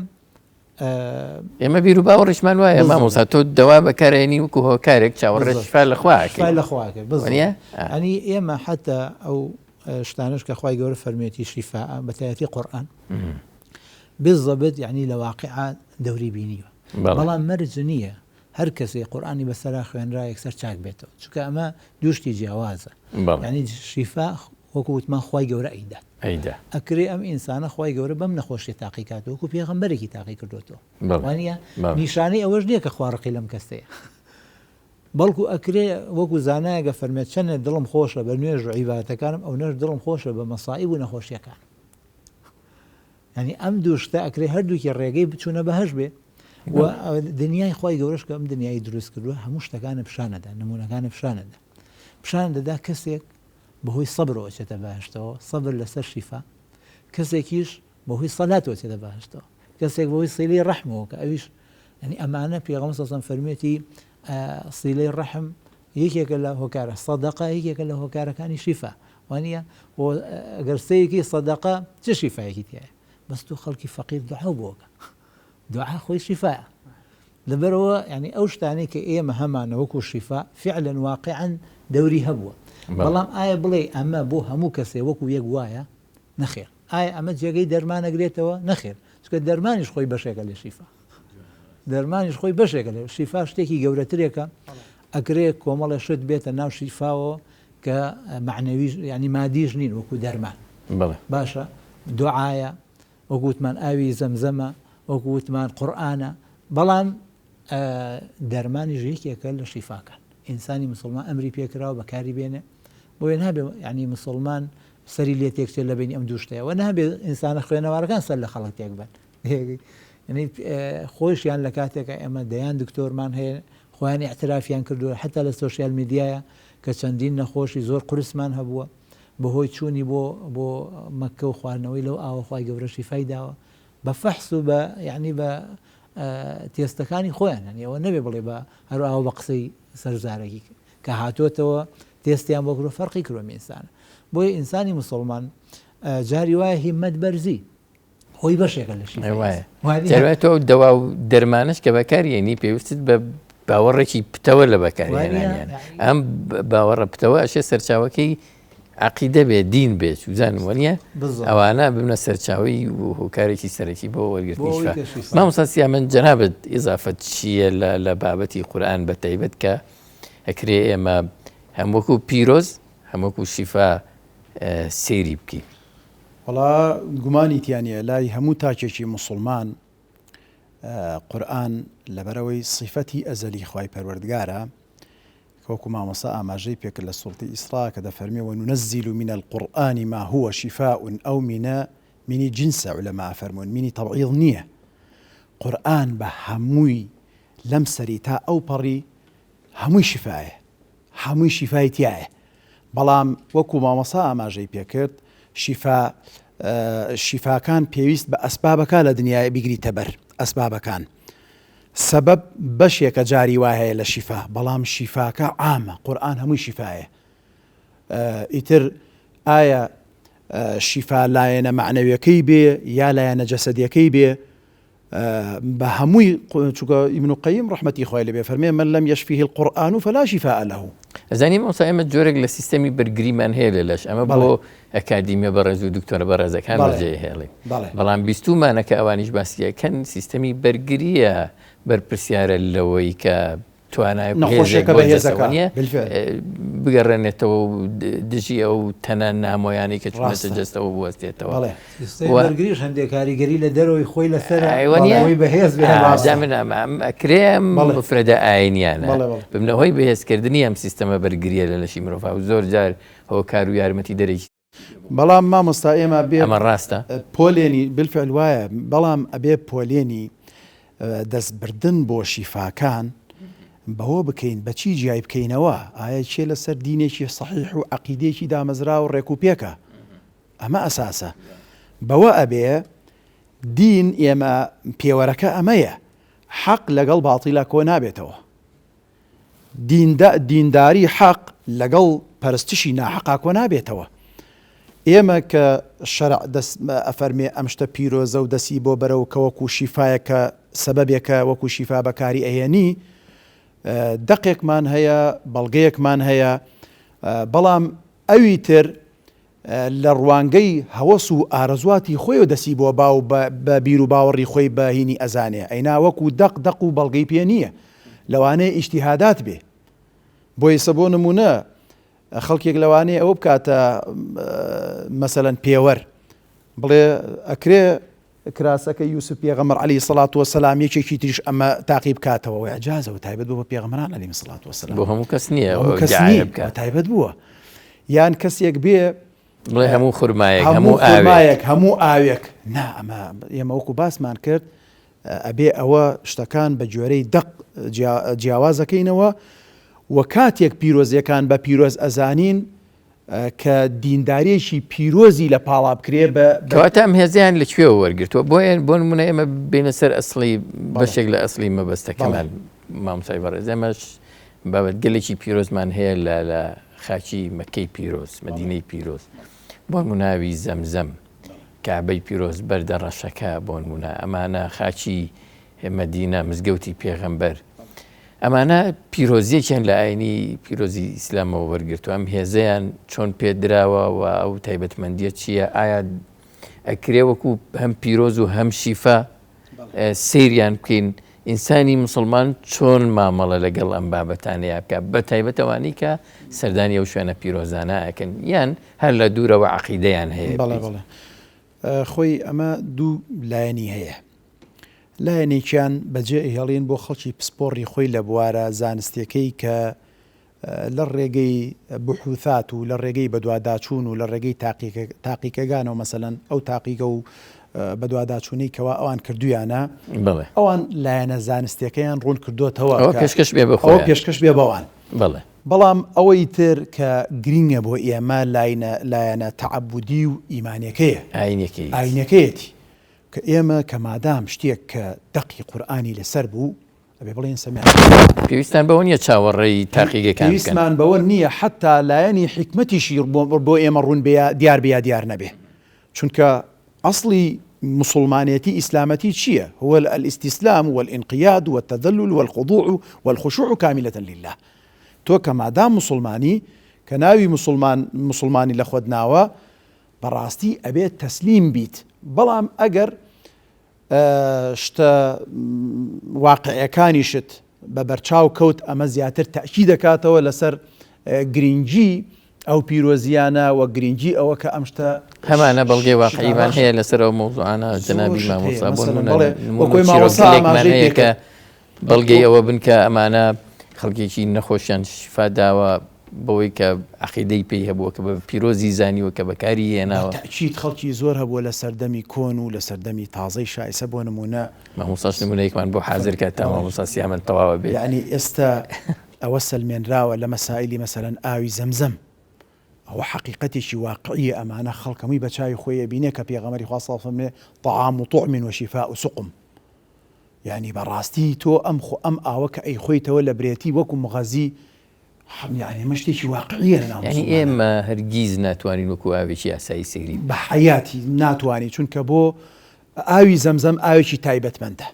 ئێمە بیر و باوەڕیشمان وایە مامۆستا تۆ دەوا بەکارێنی وەکو هۆکارێک چاوەڕێ شفا لە خوا شفا لە خوا کرد ئەنی ئێمە حتا ئەو شتانش کە خوای گەورە فەرمێتی شیفا بە تایەتی قورئان بالضبط یعنی لە واقعا دەوری بینیوە بەڵام مەرج نییە هەر کەسێ قورئانی بەسەرا خوێنرا یەکسەر چاک بێتەوە چونکە ئەمە دوو شتی جیاوازە یانی شیفا وەکو وتمان خوای گەورە ئەیدات ئەیدا ئەکرێ ئەم ئینسانە خوای گەورە بەم نەخۆشیە تاقی کاتەوە وەکو پێغەمبەرێکی تاقی کردوێتەوە وانە نیشانەی ئەوەش نییە کە خوا ڕقی لەم کەسەیە بەڵکو ئەکرێ وەکو زانایەگە فەرمێت چەندێ دڵم خۆشە بە نوێژ و عیبادەتەکانم ئەو نەش دڵم خۆشە بە مەسائیب و نەخۆشیەکان یانی ئەم دوو شتە ئەکرێ هەردووکی ڕێگەی بچوونە بەهەشت بێ و دنیای خوای گەورەش کە ئەم دنیای دروست کردووە هەموو شتەکانە پیشانەدا نمونەکانە پیشانەدا پیشان دەدا کەسێک بەهۆی سەبرەوە چێتە بەهشتەوە سەبر لەسەر شیفا کەسێکیش بەهۆی سەلاتەوە چێتە بەهشتەوە کەسێک بەهۆی سیلەی ڕەحمەوە کە ئەویش یعنی ئەمانە پێغەمبەر صلی الله فەرموویەتی سیلەی ڕەحم یەکێکە لە هۆکارە سەدەقە یەکێکە لە هۆکارەکانی شیفا وانیە و ئەگەر سەیەکی سەدەقە چ شیفایەکی تایە بەس تۆ خەڵکی فەقیر دوعا بۆکە دوعا خۆی شیفایە لەبەرەوە ینی ئەو شتانەی کە ئێمە هەمانە وەکو شیفا فعلا واقعا دەوری هەبووە بەڵام ئایا بڵێ ئەمە بۆ هەموو کەسێ وەکو یەک وایە نەخێر ئایا ئەمە جێگەی دەرمانەگرێتەوە نەخێر چونکە دەرمانیش خۆی بەشێکە لە شیفا دەرمانیش خۆی بەشێکە لە شیفا شتێکی گەورەترێکە ئەکرێ کۆمەڵێ شت بێتە ناو شیفاوە کە معنەوی ینی مادیش نین وەکو دەرمان باشە دوعاە وەکو وتمان ئاوی زەمزەمە وەکو وتمان قورئانە بەڵام دەرمانیش یەکێکە لە شیفاکان ئینسانی مسلمان ئەمری پێکراوە بەکاری بێنێ بۆیە نابێ ینی مسلمان سەری لێ تێکچێت لە بینی ئەم دوو شتەیەوە نابێ ئینسانە خوێنەوارەکان سەر لە خەڵک تێک بن یعنی خۆشیان لە کاتێکە ئێمە دەیان دکتۆرمان هەیە خۆیان اعترافیان کردووە حتا لە سۆشیال میدیایە کە چەندین نەخۆشی زۆر قورسمان هەبووە بەهۆی چوونی بۆ بۆ مەککە و خواردنەوەی لەو ئاوە خوای گەورە شیفای داوە بە فەحس و بە یعنی بە تێستەکانی خۆیان هەنی ئەوە نەبێ بڵێ بە هەر ئاوە بە قسەی سەرزارەکی کە هاتۆتەوە تێستیان بۆ کرۆ فەرقی کرۆ ئینسانە بۆیە ئینسانی مسلمان جاری وایە هیمەت بەرزی خۆی بەشێکە لە شیفای وایە جاری تۆ دەوا و دەرمانش کە بەکاریێنی پێویستت بە باوەڕێکی پتەوە لە بەکارهێنانیان ئەم باوەڕە پتەوە ئەشێ سەرچاوەکەی عەقیدە بێ دین بێ چوزانم وەنیە ئەوانە ببنە سەرچاوی و هۆکارێکی سەرەکی بۆ وەرگرتنی شفا مامۆستا سیامەند جەنابت ئیزافەت چییە لە لە بابەتی قورئان بە تایبەت کە ئەکرێ ئێمە هەم وەکو پیرۆز هەم وەکو شیفا سەیری بکەین؟ وەڵا گومانی تیا نییە لای هەموو تاکێکی موسڵمان قورئان لەبەرئەوەی سیفەتی ئەزەلی خوای پەروەردگارە کە وەکو مامۆستا ئاماژەی پێکرد لە سوڕەتی ئیسڕا کە دەفەرمێ وننزل من القرآن ما هو شفاء ئەو مینە مینی جنسە عولەما ئەفەرموون مینی تەبعیض نییە قورئان بە هەمووی لەم سەری تا ئەو پەڕی هەمووی شفایە هەمووی شیفای تیایە بەڵام وەکو مامۆستا ئاماژەی پێکرد شیفا شیفاکان پێویست بە ئەسبابەکە لە دنیای بیگریتە بەر ئەسبابەکان سەبەب بەشێکە جاری وا هەیە لە شیفا بەڵام شیفاکە عامە قورئان هەمووی شیفایە ئیتر ئایا شیفا لایەنە معنەویەکەی بێ یا لایەنە جەسەدیەکەی بێ بە هەمووی چونکە ئیبن قەیم ڕەحمەتی خوای لێ بێ فەرمێ من لم یشفیه القرآن فلا شفاء له. ئەزانی مامۆستا ئێمە جۆرێک لە سیستەمی بەرگریمان هەیە لە لەش ئەمە بۆ ئەکادیمیە بەڕێز و دکتۆرە بەڕێزەکان بەجێ هێڵین بەڵام بیستومانە کە ئەوانیش باسیەکەن سیستەمی بەرگریە بەرپرسیارە لەوەی کە توانای نەخۆشیەکە بەهێزەکە نیە بگەڕێنێتەوە و دژی ئەو تەنە نامۆیانەی کە چوونەتە جەستەوە بوەستێتەوە. بەرگریش هەندێک کاریگەری لە دەرەوەی خۆی لەسەر ئەوەی بەهێز بێ ئەکرێ مفرەدە ئاینیانە ببنە هۆی بەهێزکردنی ئەم سیستەمە بەرگریە لە لەشی مرۆڤ و زۆر جار هۆکار و یارمەتی دەرێکی بەڵام مامۆستا ئێمە بێ ئەمە ڕاستە؟ پۆلێنی بالفعل وایە بەڵام ئەبێ پۆلێنی دەستبردن بۆ شیفاکان بەوە بکەین بەچی جیای بکەینەوە ئایا کێ لەسەر دینێکی سەحیح و عەقیدەیەکی دامەزراو و ڕێک و پێکە ئەمە ئەساسە بەوە ئەبێ دین ئێمە پێوەرەکە ئەمەیە حەق لەگەڵ باتیلا کۆ نابێتەوە دینداری حەق لەگەڵ پەرستشی ناحەقا کۆ نابێتەوە. ئێمە کە شەرع دەست ئەفەرمێ ئەم شتە پیرۆزە و دەستی بۆ بەرە و کە وەکوو شیفایەک کە سەبەبێکە وەکوو شیفا بەکاری ئەهێنی، دەقێکمان هەیە، بەڵگەیەکمان هەیە، بەڵام ئەوی تر لە ڕوانگەی هەوەس و ئارەزواتی خۆیەوە دەسی بۆ با و بە بیر و باوەڕی خۆی بە هینی ئەزانێ ئەینا وەکو دەق دەق و بەڵگەی پێ نییە لەوانەیە ئیجتیهادات بێ بۆ ئێستا بۆ نمونە خەڵکێک لەوانەیە ئەوە بکاتە مەسەلەن پێوەر بڵێ ئەکرێ کراسەکەی یوسف پێغەمبەر علیە سڵات وسلام یەکێکی تریش ئەمە تاقی بکاتەوە ئیعجازە و تایبەت بوو بە پێغەمبەران علیهم سڵات وسلام بۆ هەموو کەس نییە هەموو کەس نییە تایبەت بووە یان کەسێک بێ بڵێ هەموو خورمایەک هەموو خورمایەک هەموو ئاوێک نا ئەمە ئێمە وەکو باسمان کرد ئەبێ ئەوە شتەکان بە گوێرەی دەق جیاوازەکەینەوە و کاتێک پیرۆزیەکان بە پیرۆز ئەزانین کە دینداریەکی پیرۆزی لە پاڵا بکرێ بە. کەواتە ئەم هێزەیان لە کوێوە وەرگرتووە؟ بۆ بۆ نموونە ئێمە بێینە سەر ئەسڵی بەشێک لە ئەسڵی مەبەستەکەمان مامۆستای بەڕێز ئێمەش بابەتگەلێکی پیرۆزمان هەیە لە لە خاکی مەکەی پیرۆز مەدینەی پیرۆز بۆ نمووناوی زەمزەم کەعبەی پیرۆز بەردە ڕەشەکە بۆ نموونە ئەمانە خاکی مەدینە، مزگەوتی پێغەمبەر، ئەمانە پیرۆزیەکیان لە ئاینی پیرۆزی ئیسلامەوە وەرگرتووە، ئەم هێزەیان چۆن پێدراوە و ئەو تایبەتمەندیە چییە؟ ئایا ئەکرێ وەکو هەم پیرۆز و هەم شیفا سەیریان بکەین؟ ئینسانی مسلمان چۆن مامەڵە لەگەڵ ئەم بابەتانەیە بکە بە تایبەتەوانی کە سەردانی ئەو شوێنە پیرۆزانە ئەکەن یان هەر لە دوورەوە عقیدەیان هەیە؟ بەڵێ بەڵێ خۆی ئەمە دوو لایەنی هەیە لایەنێکیان بەجێ ئەهێڵین بۆ خەڵکی پسپۆڕی خۆی لە بوارە زانستیەکەی کە لە ڕێگەی بحوثات و لە ڕێگەی بەدواداچوون و لە ڕێگەی تاقیکەگانەوە مەسەلەن ئەو تاقیگە و بەدواداچوونەی کەوا ئەوان کردویانە ئەوان لایەنە زانستیەکەیان ڕوون کردوتەوە ئەوە پێشکەش بێ بە ئەوە پێشکەش بێ بەوان بەڵێ. بەڵام ئەوەی تر کە گرینگە بۆ ئێمە لاینە لایەنە تەعەبودی و ئیمانیەکەیە ئاینیەکەیەتی. ئاینیەکەیەتی. کە ئێمە کە مادام شتێک کە دەقی قورئانی لەسەر بوو ئەبێ بڵێین سمعنا وأطعنا. پێویستان بەوە نییە چاوەڕێی تاقیگەکان بکەن. پێویستمان بەوە نییە حەتتا لایەنی حیکمەتیشی بۆ ئێمە ڕوون بێ یا دیار بێ یا دیار نەبێ. چونکە ئەسڵی موسوڵمانێتی ئیسلامەتی چییە؟ هو الاستسلام والانقیاد والتذلل والخضوع والخشوع کاملە للە. تۆ کە مادام موسوڵمانی. کە ناوی موسڵمان موسڵمانی لە خۆت ناوە بەڕاستی ئەبێت تەسلیم بیت بەڵام ئەگەر شتە واقعیەکانیشت بە بەرچاو کەوت ئەمە زیاتر تەئکید دەکاتەوە لەسەر گرنگی ئەو پیرۆزیانە و گرنگی ئەوە کە ئەم شتە هەمانە بەڵگەی واقعیمان هەیە لەسەر ئەو مەوزوعانە جەنابی مامۆستا بۆ نمونە وەکۆی مامۆستا ئاماژەی پێ کرد بەڵگەی ئەوە بن کە ئەمانە خەڵکێکی نەخۆشیان شیفا داوە بەوەی کە عەقیدەی پێی هەبووە کە بە پیرۆزی زانیوە کە بەکاری هێناوە. بە تەئکید خەڵکی زۆر هەبووە لە سەردەمی کۆن و لە سەردەمی تازەی شایسە بۆ نموونە. مامۆستاش نموونەیەکمان بۆ حازر کە تا مامۆستا سیامەند تەواوە بێت. یەعنی ئێستا ئەوە سەلمێنراوە لە مەسائیلی مەسەلەن ئاوی زەمزەم ئەوە حەقیقەتێکی واقعیە ئەمانە خەڵک هەمووی بە چاوی خۆی ئەبینێ کە پێغەمبەری خوا صلی اللە علیە و سلم طعام طعم و شفاء سقم یانی بەڕاستی تۆ ئەم خۆ ئەم ئاوە کە ئەیخۆیتەوە لە برێتی وەکو مغەزی یانی ئەمە شتێکی واقعیە لەناو یانی موسڵمانان. ئێمە هەرگیز ناتوانین وەکو ئاوێکی ئاسایی سەیری بە حەیاتی ناتوانی چونکە بۆ ئاوی زەمزەم ئاوێکی تایبەتمەندە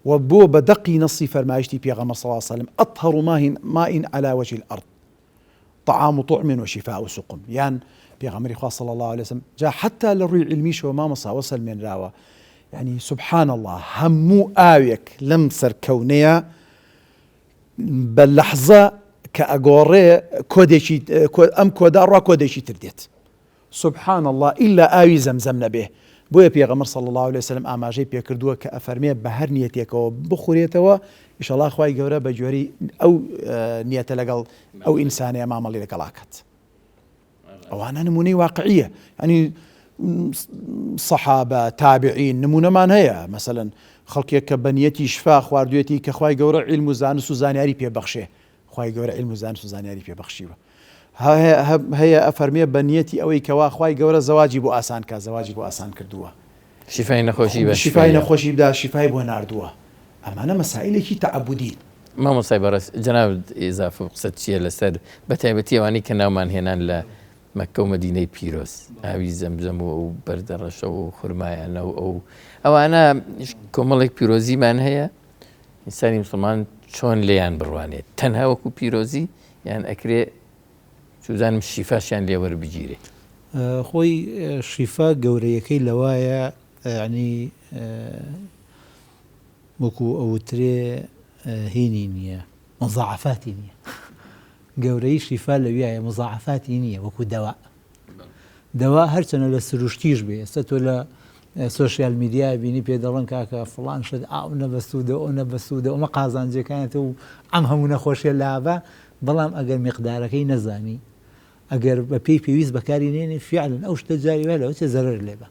و بۆ بە دەقی نەسی فەرمایشتی پێغەمبەر صلی اللە علیە وسلم اطهر ماء علی وجه الارض طعام طعم و شفاء سقم یان پێغەمبەری خوا صلی اللە علیە وسلم جا حتی لە ڕووی عیلمیشەوە مامۆستا ئەوە سەلمێنراوە یعنی سبحان اللە هەموو ئاوێک لەم سەر کەونەیە بە لەحزە کە ئەگۆڕێ کۆدێکی ئەم کۆدا ڕوا کۆدێکی تر دێت سبحان اللە ئیلا ئاوی زەمزەم نەبێ بۆیە پێغەمبەر صلی اللە علیە وسلم ئاماژەی پێکردووە کە ئەفەرمێ بە هەر نیەتێکەوە بخورێتەوە ئیشەڵا خوای گەورە بە گوێرەی ئەو نیەتە لەگەڵ ئەو ئینسانەیە مامەڵی لەگەڵ ئەکات ئەوانە نمونەی واقعیە ینی سەحابە تابعین نمونەمان هەیە مەسەلەن خەڵکێک کە بە نیەتی شفا خواردوێتی کە خوای گەورە عیلم و زانست و زانیاری پێبەخشێ خوای گەورە عیلم و زانست و زانیاری پێ بەخشیوە هەیە ئەفەرمێ بە نیەتی ئەوەی کەوا خوای گەورە زەواجی بۆ ئاسان کا زەواجی بۆ ئاسان کردووە شیفای نەخۆشی بە شیفای نەخۆشی بدا شیفای بۆ ناردووە ئەمانە مەسائلێکی تەعەبودین. مامۆستای بەڕێز جەنابت ئیزافە و قسەت چییە لەسەر بە تایبەتی ئەوانەی کە ناومان هێنان لە مەککە و مەدینەی پیرۆز ئاوی زەمزەم و ئەو بەردە ڕەشە و خورمایانە و ئەو ئەوانە کۆمەڵێک پیرۆزیمان هەیە ئینسانی موسڵمان چۆن لێیان بڕوانێت تەنها وەکو پیرۆزی یان ئەکرێ چوزانم شیفاشیان لێ وەربگیرێ؟ خۆی شیفا گەورەیەکەی لەوایە یانی وەکو ئەوترێ هینی نییە مزاعەفاتی نییە گەورەی شیفا لەویایە مزاعەفاتی نییە وەکو دەوا دەوا هەرچەنە لە سروشتیش بێ ئێستا تۆ لە سۆشیال میدیا بینی پێ دەڵێن کاکە فڵان شت ئاو نە بەسوودە ئەو نە بەسوودە ئەمە قازانجەکانێتە و ئەم هەموو نەخۆشیە لابە بەڵام ئەگەر میقدارەکەی نەزانی ئەگەر بە پێی پێویست بەکاری نێنی فعلن ئەو شتە جاری وایە لەوەچێ زەرەر لێبە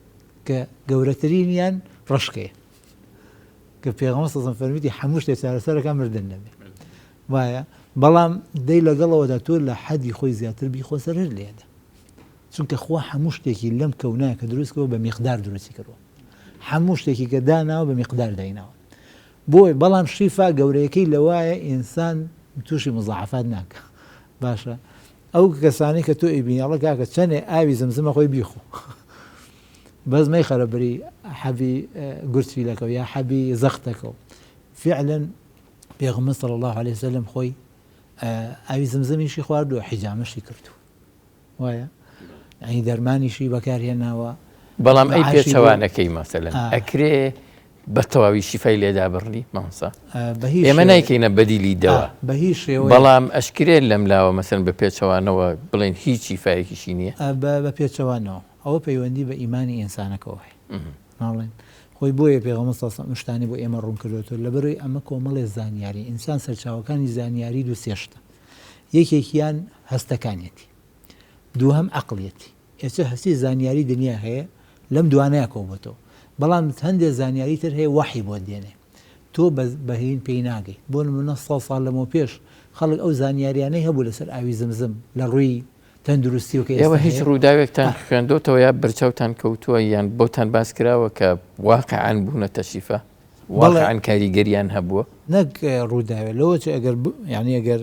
کە گەورەترینیان ڕەشکەیە کە پێغەمبەر صلی الله علیه و فەرموویەتی هەموو شتێک چارەسەرەکە مردن نەبێ وایە بەڵام دەی لەگەڵەوەدا تۆ لە حەدی خۆی زیاتر بیخۆ زەرەر لێدە چونکە خوا هەموو شتێکی لەم کەونایە کە دروست کردووە بە میقدار دروستی کردووە هەموو شتێکی کە داناوە بە میقدار دایناوە بۆیە بەڵام شیفا گەورەیەکەی لەوایە ئینسان تووشی مزاعفات ناکە باشە ئەو کەسانی کە تۆ ئەیبینی ئەڵێ کاکە چەنێ ئاوی زمزمە خۆی بیخۆ بەس مەیخەرە بری حەبی گورچیلەکە یا حەبی زەختەکە و فعلا پێغەمبەر صلی الله علیه وسلم خۆی ئاوی زمزمیشی خواردووە حیجامەشی کردووە وایە یعنی دەرمانیشی بەکارهێناوە بەڵام ئەی پێچەوانەکەی مەسەلەن ئەکرێ بە تەواوی شیفای لێدا بڕنی مامۆستا ئێمە نایکەینە بەدیلی دەوا بە هیچ شێوەیەک بەڵام ئەشکرێ لەم لاوە مەسەن بە پێچەوانەوە بڵێن هیچ شیفایەکیشی نییە بە پێچەوانەوە ئەوە پەیوەندی بە ئیمانی ئینسانەکەەوە هەیە ناڵێن خۆی بۆیە پێغەمبەر صلی اللە علیه و سلم شتانی بۆ ئێمە ڕوون کردوەتەوە لەبەرئەوەی ئەمە کۆمەڵێ زانیاری ئینسان سەرچاوەکانی زانیاری دوو سێ شتە یەکێکیان هەستەکانیەتی دووهەم عەقڵیەتی ئێستا هەستی زانیاری دنیا هەیە لەم دوانەیە کۆبۆتەوە بەڵام هەندێ زانیاری تر هەیە وەحی بۆت دێنێ تۆ بە هین پێی ناگەیت بۆ نمونە سەد ساڵ لەمەو پێش خەڵک ئەو زانیاریانەی هەبوو لەسەر ئاوی زمزم لە ڕووی تەندروستی و کە ئێوە ئێستا هیچ هەیە ڕووداوێکتان خوێندۆتەوە یا بەرچاوتان کەوتووە یان بۆتان باس کراوە کە واقعەن بوونەتە شیفا؟ بەڵێ. واقعەن کاریگەریان هەبووە؟ نەک ڕووداوێ لەوە چێ ئەگەر یانی ئەگەر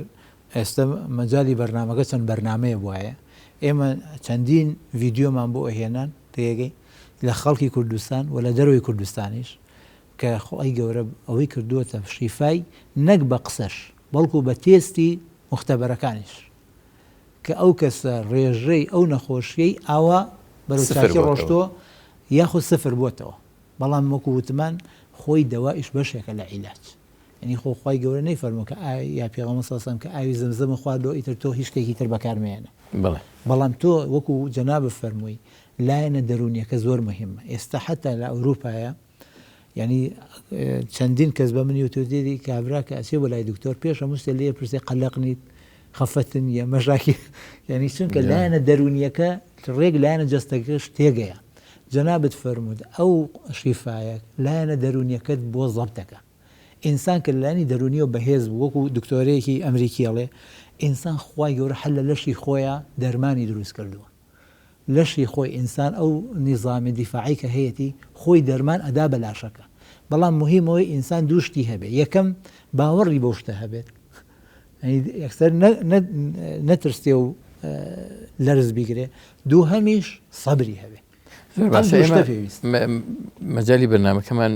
ئێستە مەجالی بەرنامەکە چەند بەرنامەیە بوایە ئێمە چەندین ڤیدیۆمان بۆ ئەهێنان تێگەی لە خەڵکی کوردستان و لە دەرەوەی کوردستانیش کە خوای گەورە ئەوەی کردووەتە شیفای نەک بە قسەش بەڵکو بە تێستی موختەبەرەکانیش. کە ئەو کەسە ڕێژەی ئەو نەخۆشیەی ئاوا بەرەو چاکی ڕۆشتووە یاخود سفر بۆتەوە بەڵام وەکو وتمان خۆی دەوائیش بەشێکە لە عیلاج یعنی خۆ خوای گەورە نەیفەرمووە کە ئاوی یا پێغەمبەر صلی اللە علیه و سلم کە ئاوی زەمزەمە خواردەوە ئیتر تۆ هیچ شتێکی تر بەکار مەیەنە بەڵێ. بەڵام تۆ وەکو جەنابت فەرمووی لایەنە دەروونیەکە زۆر مهمە ئێستا حەتا لە ئەوروپایە یعنی چەندین کەس بە منی وتوتێری کابرا کە ئەچێ بۆ لای دکتۆر پێش هەموو شتێ لێ پرسێ قەلەق نیت خەفەتن نیە مەژاکی یعنی چونکە لایەنە دەروونیەکە ڕێک لایەنە جەستەکەش تێگەیە جەنابت فەرمووت ئەو شیفایە لایەنە دەروونیەکەت بۆ زەبتەکە ئینسان کە لەلایەنی دەروونیەوە بەهێز بوو وەکو دکتۆرەیەکی ئەمریکی ئەڵێ ئینسان خوای گەورە هەر لە لەشی خۆیا دەرمانی دروست کردووە لەشی خۆی ئینسان ئەو نیزامی دیفاعی کە هەیەتی خۆی دەرمان ئەدا بە لاشەکە بەڵام مهم ئەوەی ئینسان دوو شتی هەبێ یەکەم باوەڕی بەو شتە هەبێت یەکسەر نەترسێ و لەرز بیگرێ دووهەمیش سەبری هەبێ زۆر باشە ئێمە مەجای بەرنمەکەمان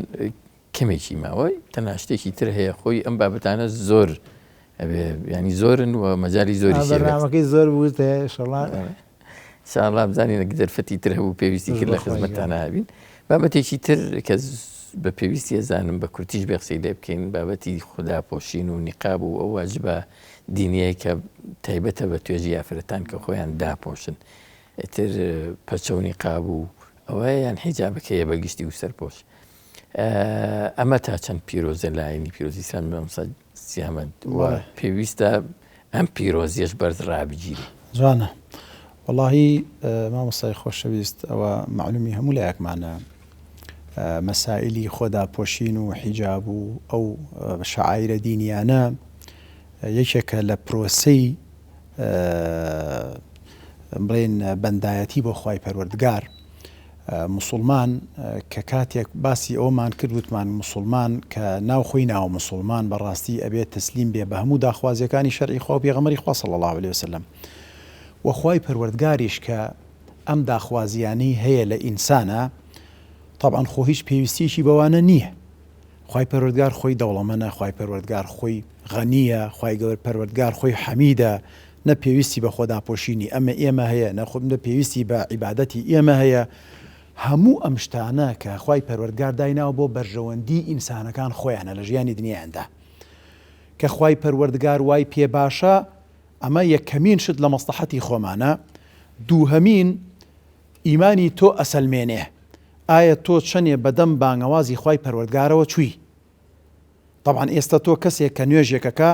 کەمێکی ماوە تەنها شتێکی تر هەیە خۆی ئەم بابەتانە زۆر ئەبێ ینی زۆرن و مەجای زۆری بەرنامەکەی زۆر بوو شڵا شاڵا بزانین دەرفەتی تر هەبوو پێویستی کرد لە خزمەتتان هەبین بابەتێکی تر کە بە پێویستی ئەزانم بە کورتیش بێ قسەی لێ بکەین بابەتی خوداپۆشین و نیقاب و ئەو واجبە دینیەیە کە تایبەتە بە توێژی ئافرەتان کە خۆیان داپۆشن ئیتر پەچە و نیقاب و ئەوە یان حیجابەکەیە بە گشتی و سەرپۆش ئەمە تا چەند پیرۆزە لایەنی پیرۆزی سان مامۆستا سیامەند و پێویستە ئەم پیرۆزیەش بەرز ڕابگیری. جوانە وەڵاهی مامۆستای خۆشەویست ئەوە مەعلومی هەموو لایەکمانە مەسائلی خۆداپۆشین و حیجاب و ئەو شەعایرە دینیانە یەکێکە لە پرۆسەی بڵێن بەندایەتی بۆ خوای پەروەردگار موسوڵمان کە کاتێک باسی ئەوەمان کرد وتمان موسوڵمان کە ناو خۆی ناوە موسوڵمان بەڕاستی ئەبێت تەسلیم بێ بە هەموو داخوازیەکانی شەرعی خوا و پێغەمبەری خوا صلی اللە علیە وسلم و خوای پەروەردگاریش کە ئەم داخوازیانەی هەیە لە ئینسانە طبعا خۆ هیچ پێویستیەکی بەوانە نییە خوای پەروەردگار خۆی دەوڵەمەنە خوای پەروەردگار خۆی غەنیە خوای گەور پەروەردگار خۆی حەمیدە نە پێویستی بە خۆداپۆشینی ئەمە ئێمە هەیە نە خۆ نە پێویستی بە عیبادەتی ئێمە هەیە هەموو ئەم شتانە کە خوای پەروەردگار دایناوە بۆ بەرژەوەندی ئینسانەکان خۆیانە لە ژیانی دنیایاندا کە خوای پەروەردگار وای پێ باشە ئەمە یەکەمین شت لە مەسڵەحەتی خۆمانە دووهەمین ئیمانی تۆ ئەسەلمێنێ ئایا تۆ چەنێ بەدەم بانگەوازی خوای پەروەردگارەوە چووی تەبعەن ئێستا تۆ کەسێک کە نوێژێک ئەکا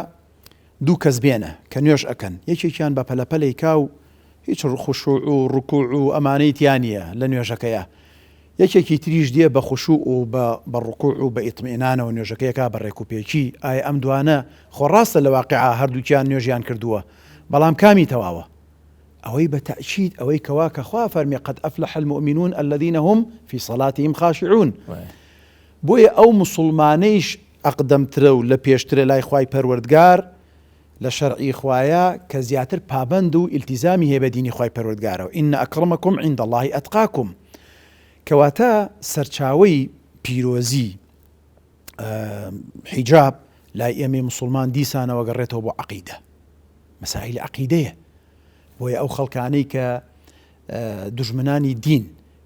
دوو کەس بێنە کە نوێژ ئەکەن یەکێکیان بە پەلە پەلەی کا و هیچ خشوع و ڕکوع و ئەمانەی تیا نییە لە نوێژەکەیا یەکێکی تریش دێ بە خشوع و بە بە ڕکوع و بە ئیطمئنانەوە نوێژەکەی ئەکا بە ڕێک و پێکی ئایا ئەم دوانە خۆ ڕاستە لە واقیعا هەردووکیان نوێژیان کردووە بەڵام کامی تەواوە ئەوەی بە تەئکید ئەوەی کەوا کە خوا فەرمی قد افلح المؤمنون الذین هم فی صلاتهم خاشعون بۆیە ئەو موسوڵمانەیش ئەقدەمترە و لە پێشترە لای خوای پەروەردگار لە شەرعی خوایە کە زیاتر پابەند و ئیلتیزامی هەیە بە دینی خوای پەروەردگارەوە ان اکرمکم عند اللە اتقاکم کەواتە سەرچاوەی پیرۆزی حیجاب لای ئێمەی موسوڵمان دیسانەوە گەڕێتەوە بۆ عەقیدە مەسائیلی عەقیدەیە بۆیە ئەو خەڵکانەی کە دوژمنانی دین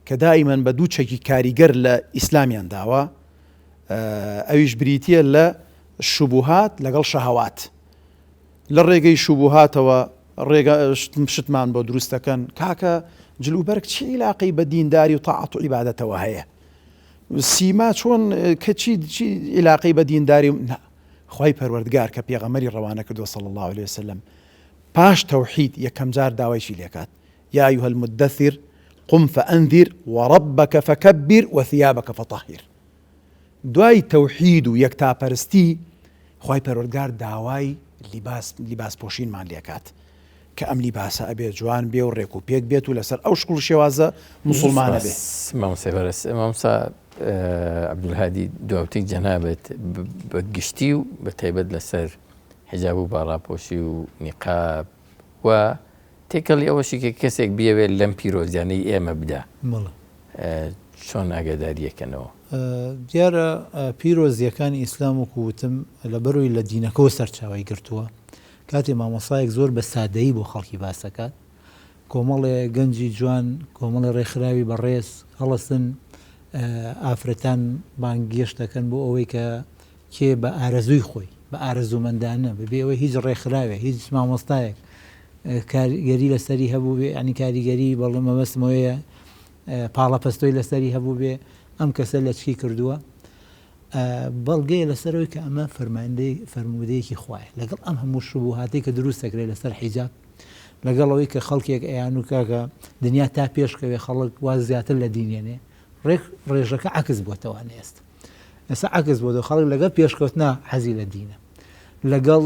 کە دائیمەن بە دوو چەکی کاریگەر لە ئیسلامیان داوە ئەویش بریتە لە شوبوهات لەگەڵ شەهوات لە ڕێگەی شوبوهاتەوە ڕێگە شتمان بۆ دروست دەکەن کاکە جلوبەرگ چی عیلاقەی بە دینداری و تاعەت و عیبادەتەوە هەیە سیما چۆن کە چی چی عیلاقەی بە دینداری و نا خوای پەروەردگار کە پێغەمبەری ڕەوانە کردووە صلی الله علیه وسلم پاش تەوحید یەکەم جار داوای چی لێکات یا ایها المدثر قم فانذر وربک فکبر وثیابک فطهر دوای تەوحید و یەکتاپەرستی خوای پەروەردگار داوای لیباس لیباس پۆشینمان لێکات کە ئەم لیباسە ئەبێ جوان بێ و ڕێک و پێک بێت و لەسەر ئەو شکڵ و شێوازە موسڵمانە بێ. مامۆستای بەڕێز مامۆستا عەبدولهادی دواوتەی جەنابت بە گشتی و بە تایبەت لەسەر حیجاب و باڵاپۆشی و نیقاب و تێکەڵی ئەوەشی کە کەسێک بیەوێت لەم پیرۆزیانەی ئێمە بدا چۆن ئاگاداریەکەنەوە؟ دیارە پیرۆزیەکانی ئیسلام وەکو وتم لەبەرەوەی لە دینەکەوە سەرچاوەی گرتووە. کاتێ مامۆستایەک زۆر بە سادەیی بۆ خەڵکی باس ئەکات، کۆمەڵێ گەنجی جوان، کۆمەڵێ ڕێکخراوی بەڕێز هەڵەسن ئافرەتان بانگێشت دەکەن بۆ ئەوەی کە کێ بە ئارەزووی خۆی، بە ئارەزوومەندانە، بەبێ ئەوەی هیچ ڕێکخراوێ، هیچ مامۆستایەک کاریگەری لەسەری هەبووبێ، یانی کاریگەری بەڵێ مەبەستم ئەوەیە پاڵەپەستۆی لەسەری هەبووبێ، ئەم کەسە لەچکی کردووە. بەڵگەیە لەسەر ئەوەی کە ئەمە فەرماندەی فەرموودەیەکی خوایە لەگەڵ ئەم هەموو شوبوهاتەی کە دروست دەکرێت لەسەر حیجاب لەگەڵ ئەوەی کە خەڵکێک ئەیان و کاکە دنیا تا پێشکەوێ خەڵک وا زیاتر لە دینێنێ ڕێک ڕێژەکە عکس بۆتەوانە ئێستا ئێستا عکس بۆ خەڵک لەگەڵ پێشکەوتنا حەزی لە دینە لەگەڵ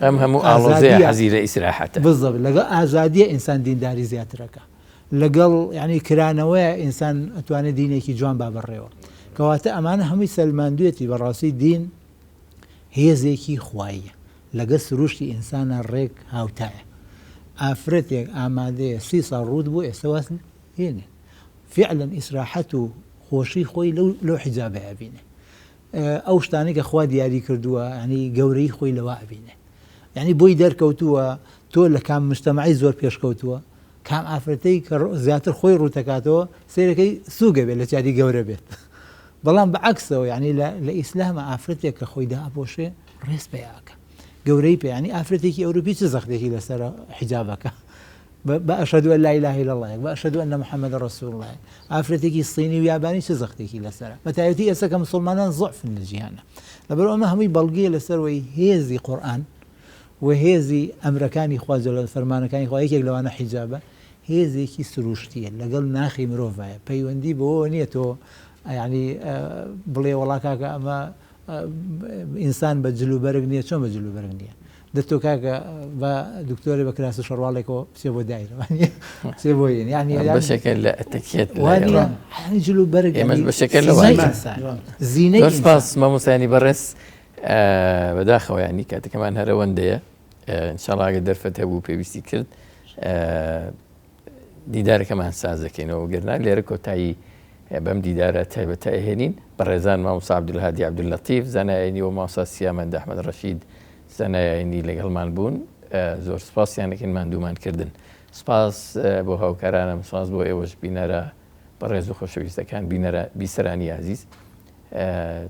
ئەم هەموو ئاڵۆزیە حەزی لە ئیسراحەتە بزەبت لەگەڵ ئازادیە ئینسان دینداری زیاترەکە لەگەڵ یانی کرانەوەیە ئینسان ئەتوانێت دینێکی جوان با بەڕێوە کەواتە ئەمانە هەمووی سەلماندوێتی بەڕاستی دین هێزێکی خواییە لەگەڵ سروشتی ئینسانە ڕێک هاوتایە ئافرەتێک ئامادەیە سی ساڵ ڕووت بوو ئێستا واز هێنێ فعلا ئیسراحەت و خۆشی خۆی لەو لەو حیجابە ئەبینێ ئەو شتانەی کە خوا دیاری کردووە یعنی گەورەی خۆی لەوە ئەبینێ یعنی بۆی دەرکەوتووە تۆ لە کام مجتەمەعی زۆر پێشکەوتووە کام ئافرەتەی کە زیاتر خۆی ڕووتەکاتەوە سەیرەکەی سووگە بێت لە جاری گەورە بێت بەڵام بە عەکسەوە یعنی لە ئیسلامە ئافرەتێک کە خۆی داپۆشێ ڕێز پیاکە گەورەی پێ ینی ئافرەتێکی ئەوروپی چ زەختێکی لەسەر حیجابەکە بە ئەشهەدو ئەن لا ئیلاهە الا اللە یەک بە ئەشهەدو ئەنە محمدە رسول اللە یەک ئافرەتێکی صینی و یابانی چ زەختێکی لەسەرە بە تایبەتی ئێستا کە مسوڵمانان زعفن لە جیهانە لەبەر ئەمە هەمووی بەڵگەیە لەسەر وەی هێزی قورئان و هێزی ئەمرەکانی خوا جل فەرمانەکانی خوا یەکێک لەوانە حیجابە هێزێکی سروشتیە لەگەڵ ناخی مرۆڤایە پەیوەندی بەوە نییە تۆ یعنی بڵێ وەڵا کاکە ئەمە ئینسان بە جل و بەرگ نییە چۆن بە جل و بەرگ نییە دە تۆ کاکە بە دکتۆرێ بە کراس و شەڕواڵێکەوە بچێ بۆ دایرە بچێ بۆ یێن یعنی بەشێکە لە ئەتەکیەت یعنی جل و بەرگ ئێمەش بەشێکە لە زینەی سپاس مامۆستایانی بەڕێز بەداخەوە ینی کاتەکەمان هەرەوەندەیە انشاءڵا ئەگەر دەرفەت هەبوو پێویستی کرد دیدارەکەمان ساز دەکەینەوە گەرنا لێرە کۆتایی بەم دیدارە تایبەتە ئەهێنین بەڕێزان مامۆستا عەبدولهادی عەبدوللەتیف زانای ئاینی و مامۆستا سیامەند ئەحمەد ڕەشید زانای ئاینی لەگەڵمان بوون زۆر سپاسیان دەکەین ماندوومان کردن سپاس بۆ هاوکارانم سپاس بۆ ئێوەش بینەرە بەڕێز و خۆشەویستەکان بینەرە بیسەرانی ئازیز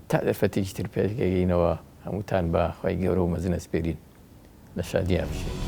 تا دەرفەتێکی تر پێگەینەوە هەمووتان بە خی گەورە و مەزنە سپێرین لە شادیا بژین.